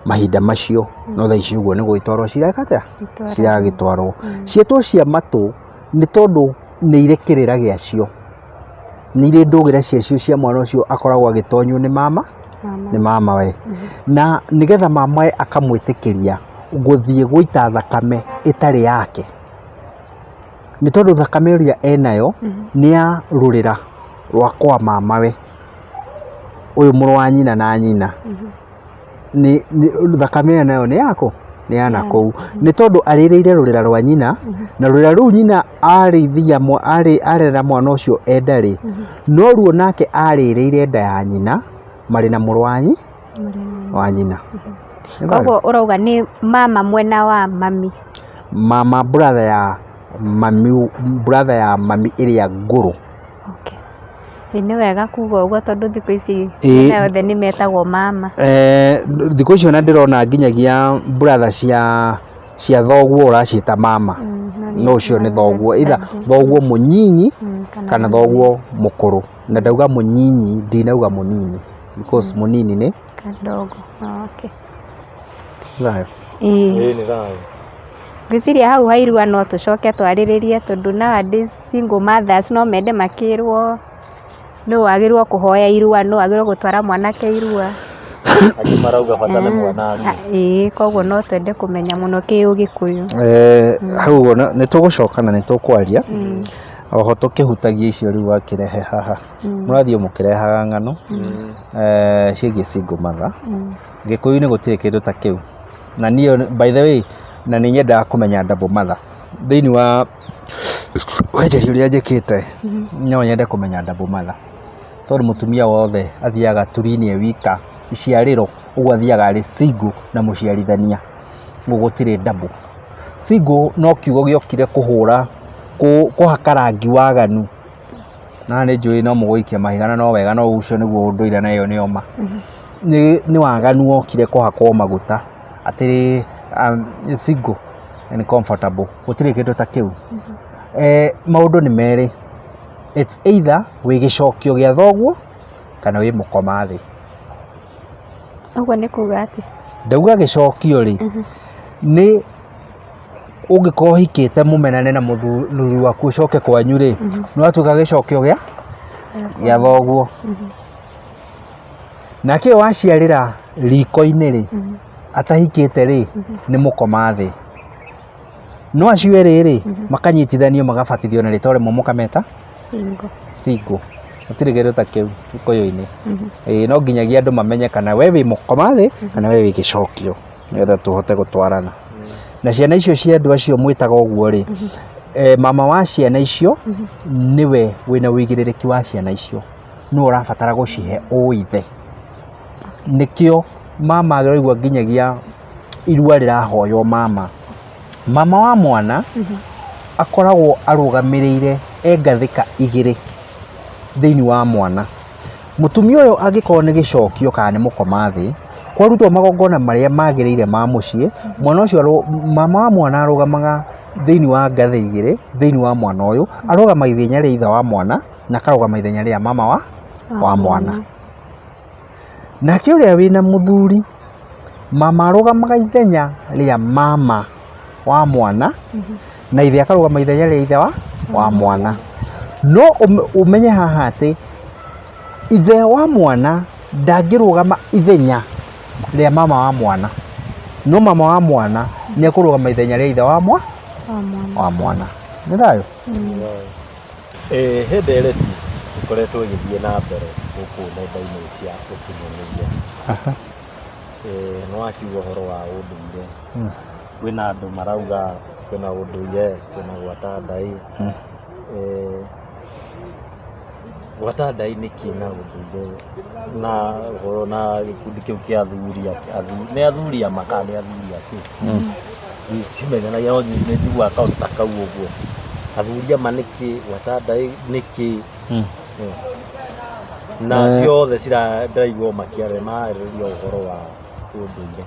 mahinda macio. No thaa ici ũguo nĩ gũgĩtwarwo cireka atĩa? Ciragĩtwarwo. Ciĩtwo cia matũ nĩ tondũ nĩ irĩ kĩrĩra gĩacio, nĩ irĩ ndũgĩra ciacio cia mwana ũcio akoragwo agĩtonywo nĩ mama, nĩ mamawe. Na nĩgetha mamawe akamwĩtĩkĩria gũthiĩ gũita thakame ĩtarĩ yake. Nĩ tondũ thakame ĩrĩa enayo nĩ ya rũrĩra rwa kwa mamawe, ũyũ mũrũ wa nyina na nyina. Nĩ thakame ĩyo nayo nĩ yakũ? Nĩ ya nakũu. Nĩ tondũ arĩrĩire rũrĩra rwa nyina, na rũrĩra rũu nyina arĩithia arera mwana ũcio enda rĩ, noruo nake arĩrĩire nda ya nyina marĩ na mũrũ wa nyina. Koguo ũrauga nĩ mama mwena wa mami. Mama brother ya mami, brother ya mami ĩrĩa ngũrũ. Okay. Nĩ wega kuga ũguo tondũ thikũ ici ciana yothe nĩ metagwo mama. Thikũ ici ona ndĩrona nginyagia brother cia thoguo ũraciĩta mama. No ũcio nĩ thoguo, either thoguo mũnyinyi kana thoguo mũkũrũ. Na ndauga mũnyinyi, ndinauga mũnini, because mũnini nĩ kadogo. Okay. Thayũ. Ĩĩ nĩ thayũ. Ngwĩciria hau hairua no tũcoke twarĩrĩrie tondũ nowadays single mothers no mende makĩrwo nũ wagĩrĩirwo kũhoya irua, nũ wagĩrĩirwo gũtwara mwanake irua. Angĩ marauga bata nĩ mwana arue. Ĩĩ, koguo no twende kũmenya mũno kĩ-Ũgĩkũyũ. Hau ũguo nĩ tũgũcoka na nĩ tũkwaria. Oho tũkĩhutagia icio rĩu wakĩrehe haha. Mũrathiĩ mũkĩrehaga ng'ano ciĩgiĩ single mother. Gĩkũyũ-inĩ gũtirĩ kĩndũ ta kĩu. Na niĩ by the way, na nĩ nyendaga kũmenya double mother. Thĩinĩ wa wenjeria ũrĩa njĩkĩte, no nyende kũmenya double mother. Tondũ mũtumia wothe athiaga turi-inĩ e wika, iciarĩro, ũguo athiaga arĩ single na mũciarithania. Ũguo gũtirĩ double. Single no kiugo gĩokire kũhũra, kũhaka rangi waganu. Na nĩ njũĩ no mũgũikia mahiga na no wega, no ũcio nĩguo ũndũire na ĩyo nĩyo ma. Nĩ waganu wokire kũhakwo maguta atĩ single and comfortable. Gũtirĩ kĩndũ ta kĩu. Maũndũ nĩ merĩ. It's either wĩ gĩcokio gĩa thoguo kana wĩ mũkoma thĩ. Ũguo nĩ kuga atĩ? Ndauga gĩcokio rĩ, nĩ ũngĩkorwo ũhikĩte mũmenane na mũthuri waku ũcoke kwanyu rĩ, nĩ watuĩka gĩcokio gĩa thoguo. Nake ũyũ waciarĩra riko-inĩ rĩ, atahikĩte rĩ, nĩ mũkoma thĩ. No acio erĩ rĩ, makanyitithanio magabatithio na rĩtwa rĩmwe mũkameta Single. Single. Gũtirĩ kĩndũ ta kĩu Gĩkũyũ-inĩ. Ĩĩ no nginyagia andũ mamenye kana we wĩ mũkoma thĩ kana we wĩ gĩcokio, nĩgetha tũhote gũtwarana. Na ciana icio cia andũ acio mwĩtaga ũguo rĩ, mama wa ciana icio nĩwe wĩna ũigĩrĩrĩki wa ciana icio, nĩwe ũrabatara gũcihe ũithe. Nĩkĩo mama ũraigua nginyagia irua rĩrahoywo mama. Mama wa mwana akoragwo arũgamĩrĩire e ngathĩka igĩrĩ thĩinĩ wa mwana. Mũtumia ũyũ angĩkorwo nĩ gĩcokio kana nĩ mũkoma thĩ, kwarutwo magongona marĩa magĩrĩire ma mũciĩ, mwana ũcio, mama wa mwana arũgamaga thĩinĩ wa ngathĩ igĩrĩ thĩinĩ wa mwana ũyũ, arũgama ithenya rĩa ithe wa mwana na akarũgama ithenya rĩa mama wa mwana. Nake ũrĩa wĩna mũthuri, mama arũgamaga ithenya rĩa mama wa mwana na ithe akarũgama ithenya rĩa ithe wa mwana. No ũmenye haha atĩ ithe wa mwana ndangĩrũgama ithenya rĩa mama wa mwana, no mama wa mwana nĩ ekũrũgama ithenya rĩa ithe wa mwana. Nĩ thayũ? He ndereti ĩkoretwo ĩgĩthiĩ na mbere gũkũ nenda-inĩ cia ũkinyanĩria. Nĩ wakiuga ũhoro wa ũndũire. Kwĩna andũ marauga kwĩna ũndũire, kwĩna gwata ndaĩ. Gwata ndai nĩ kĩ na ũndũire na ũhoro na gĩkundi kĩu kĩa athuri nĩ athuri a ma kana nĩ athuri a kĩ? Cimenyanagia no nĩ njiguaga kaũndũ ta kau ũguo. Athuri a ma nĩ kĩ, gwata ndai nĩ kĩ? Na ciothe ndĩraigua makĩaria mararĩrĩria ũhoro wa ũndũire.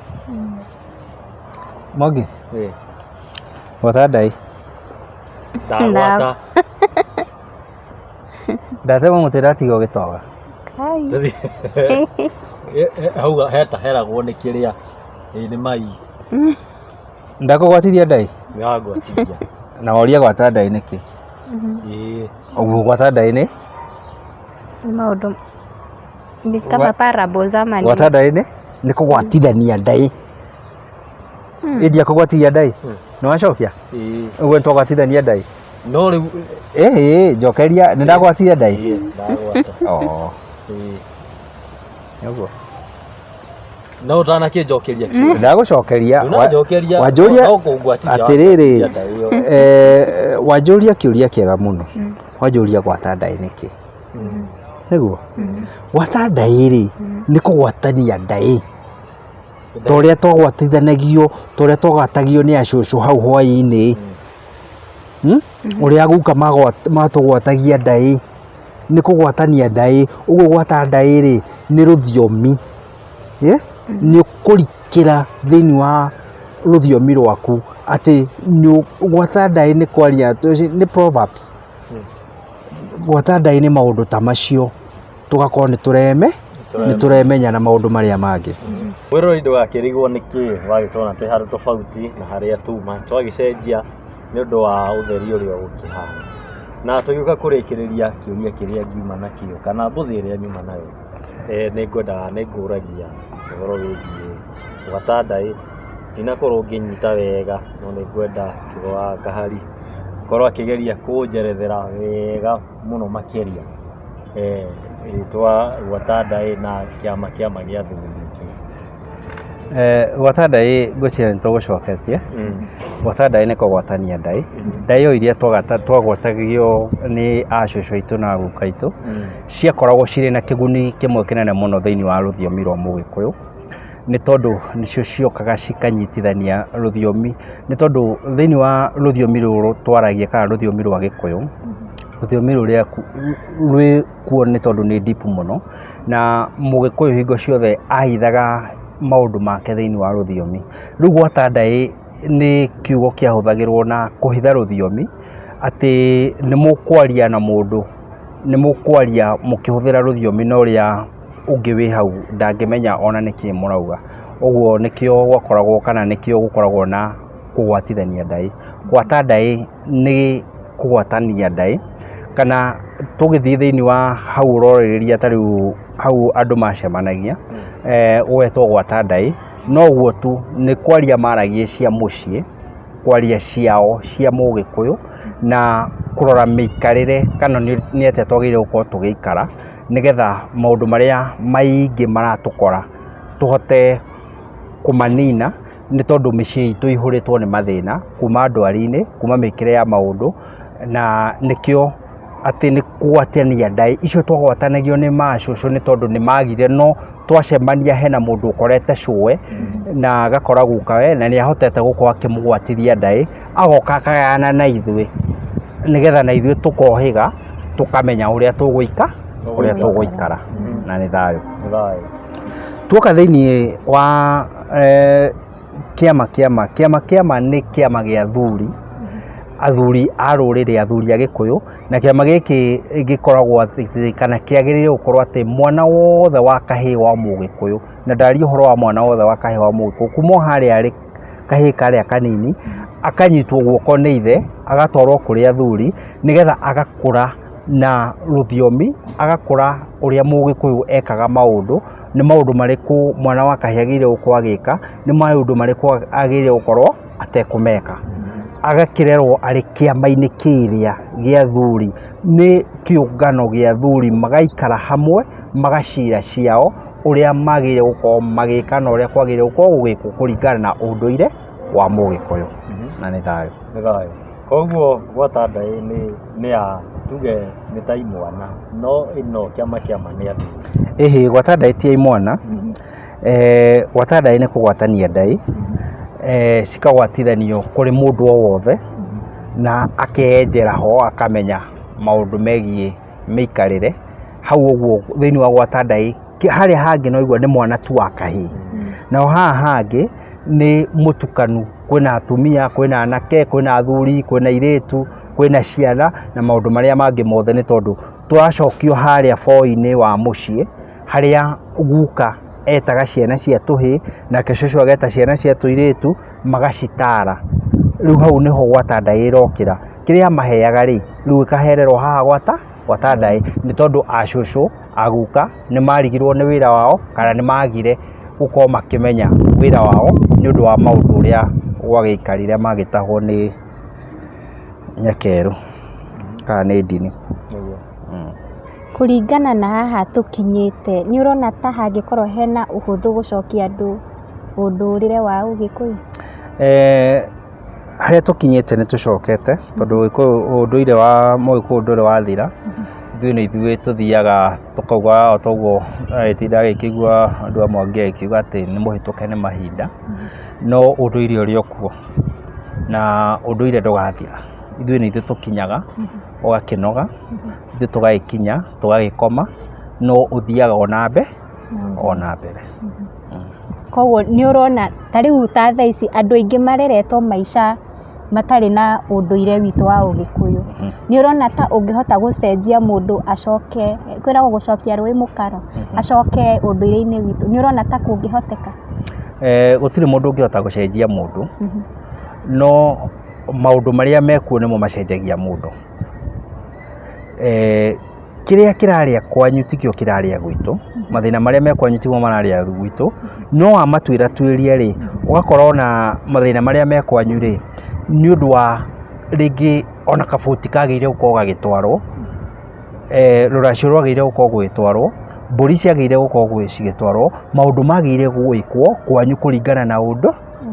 Mwangi, gwata ndai. Ndagwata. Ndatema mũtĩ ndatiga ũgĩtoga. Kai. Hau heta heragwo nĩ kĩrĩa. Ĩĩ nĩ mai. Ndakũgwatithia ndai? Nĩ wangwatithia. Na woria gwata ndai nĩkĩ? Ĩĩ. Ũguo gwata ndai nĩ? Nĩ maũndũ nĩ kama parables ama nĩ Gwata ndai nĩ? Nĩ kũgwatithania ndai. Ĩndia kũgwatithia ndai? Nĩ wacokia? Ĩĩ. Ũguo nĩ twagwatithania ndai? No rĩu Ĩĩ, njokeria, nĩ ndagwatithia ndai? Ĩĩ, ndagwata. Oo. Ĩĩ. Nĩ ũguo. No ũtanakĩnjokeria kĩũria. Ndagũcokeria. Ndũnanjokeria. Wanjũria No kũngwatithia atĩrĩrĩ, wangwatithia ndai ĩyo. Wanjũria kĩũria kĩega mũno. Wanjũria gwata ndai nĩkĩ? Nĩguo? Gwata ndai rĩ, nĩ kũgwatania ndai. Ta ũrĩa twagwatithanagio, ta ũrĩa twagwatagio nĩ acũcũ hau hwaĩ-inĩ. Ũrĩa guka matũgwatagia ndaĩ, nĩ kũgwatania ndaĩ. Ũguo gwata ndaĩ rĩ, nĩ rũthiomi. Nĩ kũrikĩra thĩinĩ wa rũthiomi rwaku atĩ gwata ndaĩ nĩ kwaria, nĩ proverbs. Gwata ndaĩ nĩ maũndũ ta macio, tũgakorwo nĩ nĩ tũremenya na maũndũ marĩa mangĩ. Mwĩroreri ndũgakĩrigwo nĩ kĩ wagĩtwona twĩ handũ tofauti na harĩa tuma, twagĩcenjia nĩ ũndũ wa ũtheri ũrĩa ũgũkĩhana. Na tũgĩũka kũrĩkĩrĩria kĩũria kĩrĩa ngiuma nakĩo kana mbũthĩ ĩrĩa nyuma nayo, nĩ ngwendaga nĩ ngũragia ũhoro wĩgiĩ gwata ndaĩ. Ndinakorwo ngĩnyita wega no nĩ ngwenda Kĩgo wa Kahari akorwo akĩgeria kũnjerethera wega mũno makĩria rĩtwa gwata ndaĩ na kĩama kĩama gĩa athuri nĩ kĩĩ? Gwata ndaĩ ngwĩciria nĩ tũgũcoketie. Gwata ndaĩ nĩ kũgwatania ndaĩ. Ndaĩ o iria twagwatagio nĩ acũcũ aitũ na aguka aitũ, ciakoragwo cirĩ na kĩguni kĩmwe kĩnene mũno thĩinĩ wa rũthiomi rwa mũgĩkũyũ, nĩ tondũ nĩcio ciokaga cikanyitithania rũthiomi, nĩ tondũ thĩinĩ wa rũthiomi rũrũ twaragia kana rũthiomi rwa gĩkũyũ, rũthiomi rũrĩa rwĩ kuo nĩ tondũ nĩ deep mũno, na mũgĩkũyũ hingo ciothe ahithaga maũndũ make thĩinĩ wa rũthiomi. Rĩu gwata ndaĩ nĩ kiugo kĩahũthagĩrwo na kũhitha rũthiomi, atĩ nĩ mũkwaria na mũndũ, nĩ mũkwaria mũkĩhũthĩra rũthiomi na ũrĩa ũngĩ wĩ hau ndangĩmenya ona nĩkĩ mũrauga. Ũguo nĩkĩo gwakoragwo kana nĩkĩo gũkoragwo na kũgwatithania ndaĩ. Gwata ndaĩ nĩ kũgwatania ndaĩ, kana tũgĩthiĩ thĩinĩ wa hau ũrorĩrĩria ta rĩu hau andũ macemanagia, gũgetwo gwata ndaĩ, no ũguo tu nĩ kwaria maragia cia mũciĩ, kwaria ciao cia mũgĩkũyũ, na kũrora mĩikarĩre kana nĩ atĩa twagĩrĩire gũkorwo tũgĩikara, nĩgetha maũndũ marĩa maingĩ maratũkora tũhote kũmanina, nĩ tondũ mĩciĩ itũ ĩihũrĩtwo nĩ mathĩna, kuma ndwari-inĩ, kuma mĩkĩre ya maũndũ, na nĩkĩo atĩ nĩ kũgwatania ndaĩ icio twagwatanagio nĩ macũcũ nĩ tondũ nĩ magire no twacemania hena mũndũ ũkorete cũwe na agakora gukawe na nĩ ahotete gũkorwo akĩmũgwatithia ndaĩ, agoka akagayana na ithuĩ, nĩgetha na ithuĩ tũkohĩga tũkamenya ũrĩa tũgũika, ũrĩa tũgũikara na nĩ thayũ. Tuoka thĩinĩ wa kĩama kĩama, kĩama kĩama nĩ kĩama gĩa athuri, athuri a rũrĩrĩ, athuri a gĩkũyũ, na kĩama gĩkĩ gĩkoragwo atĩ kana kĩagĩrĩire gũkorwo atĩ mwana wothe wa kahĩĩ wa mũgĩkũyũ, na ndaria ũhoro wa mwana wothe wa kahĩĩ wa mũgĩkũyũ, kuma o harĩa arĩ kahĩĩ karĩa kanini, akanyitwo guoko nĩ ithe, agatwarwo kũrĩ athuri, nĩgetha agakũra na rũthiomi, agakũra ũrĩa mũgĩkũyũ ekaga maũndũ, nĩ maũndũ marĩkũ mwana wa kahĩĩ agĩrĩire gũkorwo agĩka, nĩ maũndũ marĩkũ agĩrĩire gũkorwo atekũmeka. Agakĩrerwo arĩ kĩama-inĩ kĩrĩa gĩa athuri, nĩ kĩũngano gĩa athuri, magaikara hamwe, magacira ciao, ũrĩa magĩrĩire gũkorwo magĩka na ũrĩa kwagĩrĩire gũkorwo gũgĩkwo kũringana na ũndũire wa mũgĩkũyũ. Na nĩ thayũ. Nĩ thayũ. Koguo gwata ndaĩ nĩ ya Tuge nĩ ta imwana, no ĩno kĩama kĩama nĩ athuri. Ĩhĩ, gwata ndaĩ ti ya imwana. Gwata ndaĩ nĩ kũgwatania ndaĩ, cikagwatithanio kũrĩ mũndũ o wothe na akeyenjera ho akamenya maũndũ megiĩ mĩikarĩre hau ũguo thĩinĩ wa gwata ndaĩ. Harĩa hangĩ no igua nĩ mwana tu wa kahĩĩ, naho haha hangĩ nĩ mũtukanu, kwĩna atumia, kwĩna anake, kwĩna athuri, kwĩna airĩtu, kwĩna ciana na maũndũ marĩa mangĩ mothe, nĩ tondũ tũracokio harĩa boi-inĩ wa mũciĩ harĩa guka etaga ciana cia tũhĩĩ nake cũcũ ageta ciana cia tũirĩtu magacitara. Rĩu hau nĩho gwata ndaĩ ĩrokĩra, kĩrĩa amaheaga rĩ, rĩu ĩkahererwo haha gwata ndaĩ, nĩ tondũ acũcũ aguka nĩ marigirwo nĩ wĩra wao kana nĩ magire gũkorwo makĩmenya wĩra wao nĩ ũndũ wa maũndũ ũrĩa gwagĩikarire magĩtahwo nĩ nyakerũ kana nĩ ndini. Kũringana na haha tũkinyĩte, nĩ ũrona ta hangĩkorwo hena ũhũthũ gũcokia andũ ũndũrĩre wa ũgĩkũyũ? Harĩa tũkinyĩte nĩ tũcokete, tondũ ũndũire wa mũgĩkũyũ ndũrĩ wathira. Ithuĩ nĩ ithuĩ tũthiaga tũkauga o toguo agĩtinda agĩkĩigua andũ amwe angĩ agĩkiuga atĩ nĩ mũhĩtũke nĩ mahinda, no ũndũire ũrĩ o kuo na ũndũire ndũgathira. Ithuĩ nĩ ithuĩ tũkinyaga ũgakĩnoga, ithuĩ tũgagĩkinya tũgagĩkoma, no ũthiaga ona mbere. Koguo nĩ ũrona ta rĩu ta thaa ici andũ aingĩ mareretwo maica matarĩ na ũndũire witũ wa ũgĩkũyũ. Nĩ ũrona ta ũngĩhota gũcenjia mũndũ acoke, kwĩragwo gũcokia rũĩ mũkaro, acoke ũndũire-inĩ witũ, nĩ ũrona ta kũngĩhoteka? Gũtirĩ mũndũ ũngĩhota gũcenjia mũndũ, no maũndũ marĩa mekuo nĩmo macenjagia mũndũ. Kĩrĩa kĩrarĩa kwanyu tikĩo kĩrarĩa gwitũ, mathĩna marĩa me kwanyu timo mararĩa gwitũ, no wamatuĩra tuĩrie rĩ, ũgakora ona mathĩna marĩa me kwanyu rĩ, nĩ ũndũ wa rĩngĩ ona kabũti kagĩrĩire gũkorwo gagĩtwarwo, rũracio rwagĩrĩire gũkorwo gũgĩtwarwo, mbũri ciagĩrĩire gũkorwo cigĩtwarwo, maũndũ magĩrĩire gwĩkwo kwanyu kũringana na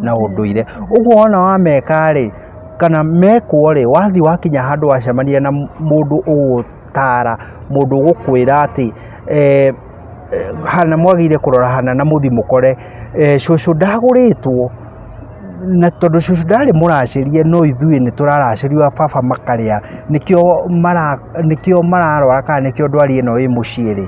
na ũndũire. Ũguo wona wameka rĩ, kana mekwo rĩ, wathiĩ wakinya handũ wacemania na mũndũ ũgũgũtara, mũndũ ũgũkwĩra atĩ hana mwagĩrĩire kũrora hana na mũthiĩ mũkore cũcũ ndagũrĩtwo, na tondũ cũcũ ndarĩ mũracĩrie no ithuĩ nĩ tũraracĩrio a baba makarĩa, nĩkĩo mararwara kana nĩkĩo ndwari ĩno ĩ mũciĩ rĩ,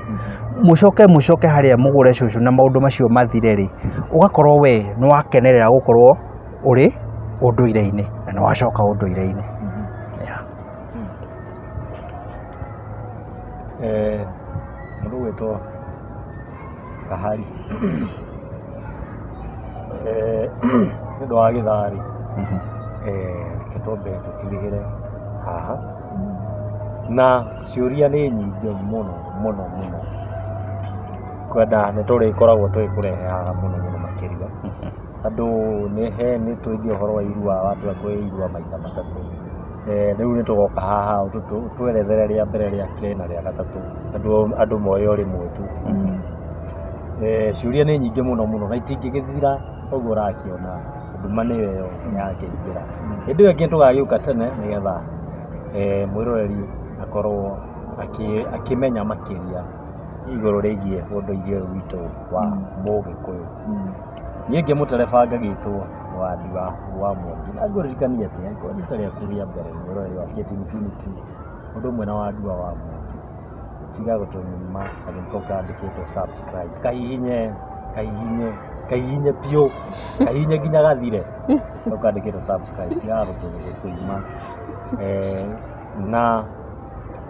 mũcoke mũcoke harĩa mũgũre cũcũ na maũndũ macio mathire rĩ, ũgakorwo we nĩ wakenerera gũkorwo ũrĩ ũndũire-inĩ na nĩ wacoka ũndũire-inĩ. Mũndũ ũgwĩtwo Kahari, nĩ ũndũ wa gĩthaa rĩ, reke twambe tũtirihĩre haha, na ciũria nĩ nyingĩ mũno mũno mũno, kwenda nĩ tũrĩkoragwo tũgĩkũrehe haha mũno mũno makĩria, andũ nĩ tũigue ũhoro wa irua, watwĩra kwĩ irua maita matatũ, rĩu nĩ tũgoka haha ũtwerethere rĩa mbere, rĩa kerĩ na rĩa gatatũ, andũ moe o rĩmwe tu. Ciũria nĩ nyingĩ mũno mũno na itingĩgĩthira ũguo ũrakĩona nduma nĩyo ĩyo yakĩingĩra. Hĩndĩ ĩyo ĩngĩ tũgagĩũka tene nĩgetha mwĩroreri akorwo akĩmenya makĩria igũrũ rĩgiĩ ũndũire ũyũ witũ wa mũgĩkũyũ. Niĩ ngĩmũtereba ngagĩtwo Wandua wa Mwangi, na ngũririkanie atĩ angĩkorwo rita rĩaku rĩa mbere mwĩroreri wa KT Infinity, ũndũ ũmwe na Wandua wa Mwangi, tiga gũtũnyima kageni kau kandĩkĩtwo subscribe, kahihinye kahihinye kahihinye biũ, kahihinye nginya gathire, kau kandĩkĩtwo subscribe, tiga gũtũima, na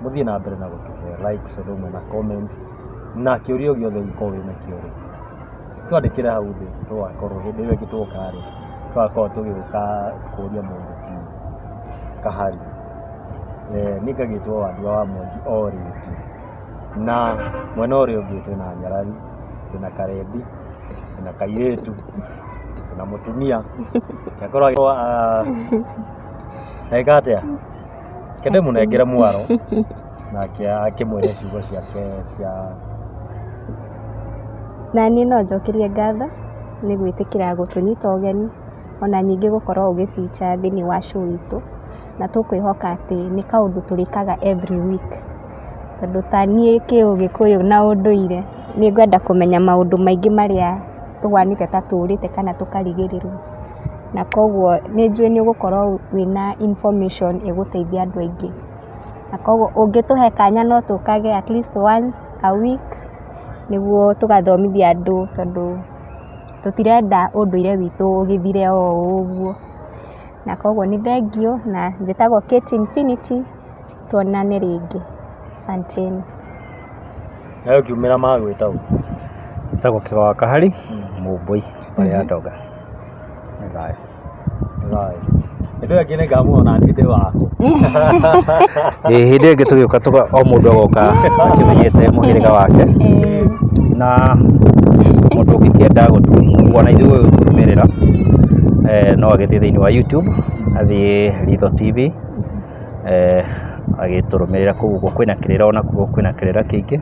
mũthiĩ na mbere na gũtũhe likes ũndũ ũmwe na comment, na kĩũria o gĩothe ũngĩkorwo wĩnakĩo rĩ, twandĩkĩre hau thĩ, tũgakorwo hĩndĩ ĩyo ĩngĩ twoka rĩ, tũgakorwo tũgĩũka kũria mũndũ ti Kahari. Niĩ ngagĩtwo Wandua wa Mwangi o rĩngĩ, na mwena ũrĩa ũngĩ twĩna Nyarari, twĩna Karendi, twĩna kairĩtu, twĩna mũtumia, akorwo eka atĩa, reke ndĩmũnengere mwaro nake akĩmwĩre ciugo ciake cia. Na niĩ no njokerie ngatho nĩ gwĩtĩkĩra gũtũnyita ũgeni, ona ningĩ gũkorwo ũgĩ feature thĩinĩ wa show itũ. Na tũkwĩhoka atĩ nĩ kaũndũ tũrĩkaga every week, tondũ ta niĩ kĩũgĩkũyũ na ũndũire nĩ ngwenda kũmenya maũndũ maingĩ marĩa tũhanĩte ta tũrĩte kana tũkarigĩrĩrwo. Na koguo nĩ njũĩ nĩ ũgũkorwo wĩna information ĩgũteithia andũ aingĩ. Na koguo ũngĩtũhe kanya no tũkage at least once a week nĩguo tũgathomithia andũ, tondũ tũtirenda ũndũire witũ ũgĩthire o ũguo. Na koguo nĩ thengiũ, na njĩtagwo Kate Infinity, tuonane rĩngĩ. Asanteni. Nawe ũkiumĩra magwĩta ũ? Njĩtagwo Kĩgo wa Kahari, Mũmbũi, mbarĩ ya Ndonga. Nĩ thayũ. Thayũ. Hĩndĩ ĩyo ĩngĩ nĩngamuona niĩ ndĩ waku. Ĩ hĩndĩ ĩyo ĩngĩ tũgĩũka o mũndũ agoka akĩmenyete mũhĩrĩga wake, na mũndũ ũngĩkĩenda ona ithuĩ gũtũrũmĩrĩra, no agĩthiĩ thĩinĩ wa YouTube, athiĩ Ritho TV, agĩtũrũmĩrĩra kũu ũguo. Kwĩna kĩrĩra, onakuo kwĩna kĩrĩra kĩingĩ,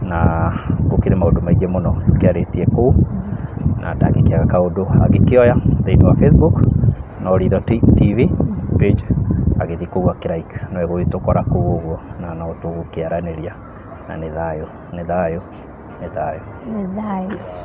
na gũkĩrĩ maũndũ maingĩ mũno tũkĩarĩtie kũu, na ndangĩkĩaga kaũndũ angĩkĩoya thĩinĩ wa Facebook, no Ritho TV page, agĩthiĩ kũu akĩ like, no egũgĩtũkora kũu ũguo, na no tũgũkĩaranĩria, na nĩ thayũ, nĩ thayũ, nĩ thayũ. Nĩ thayũ.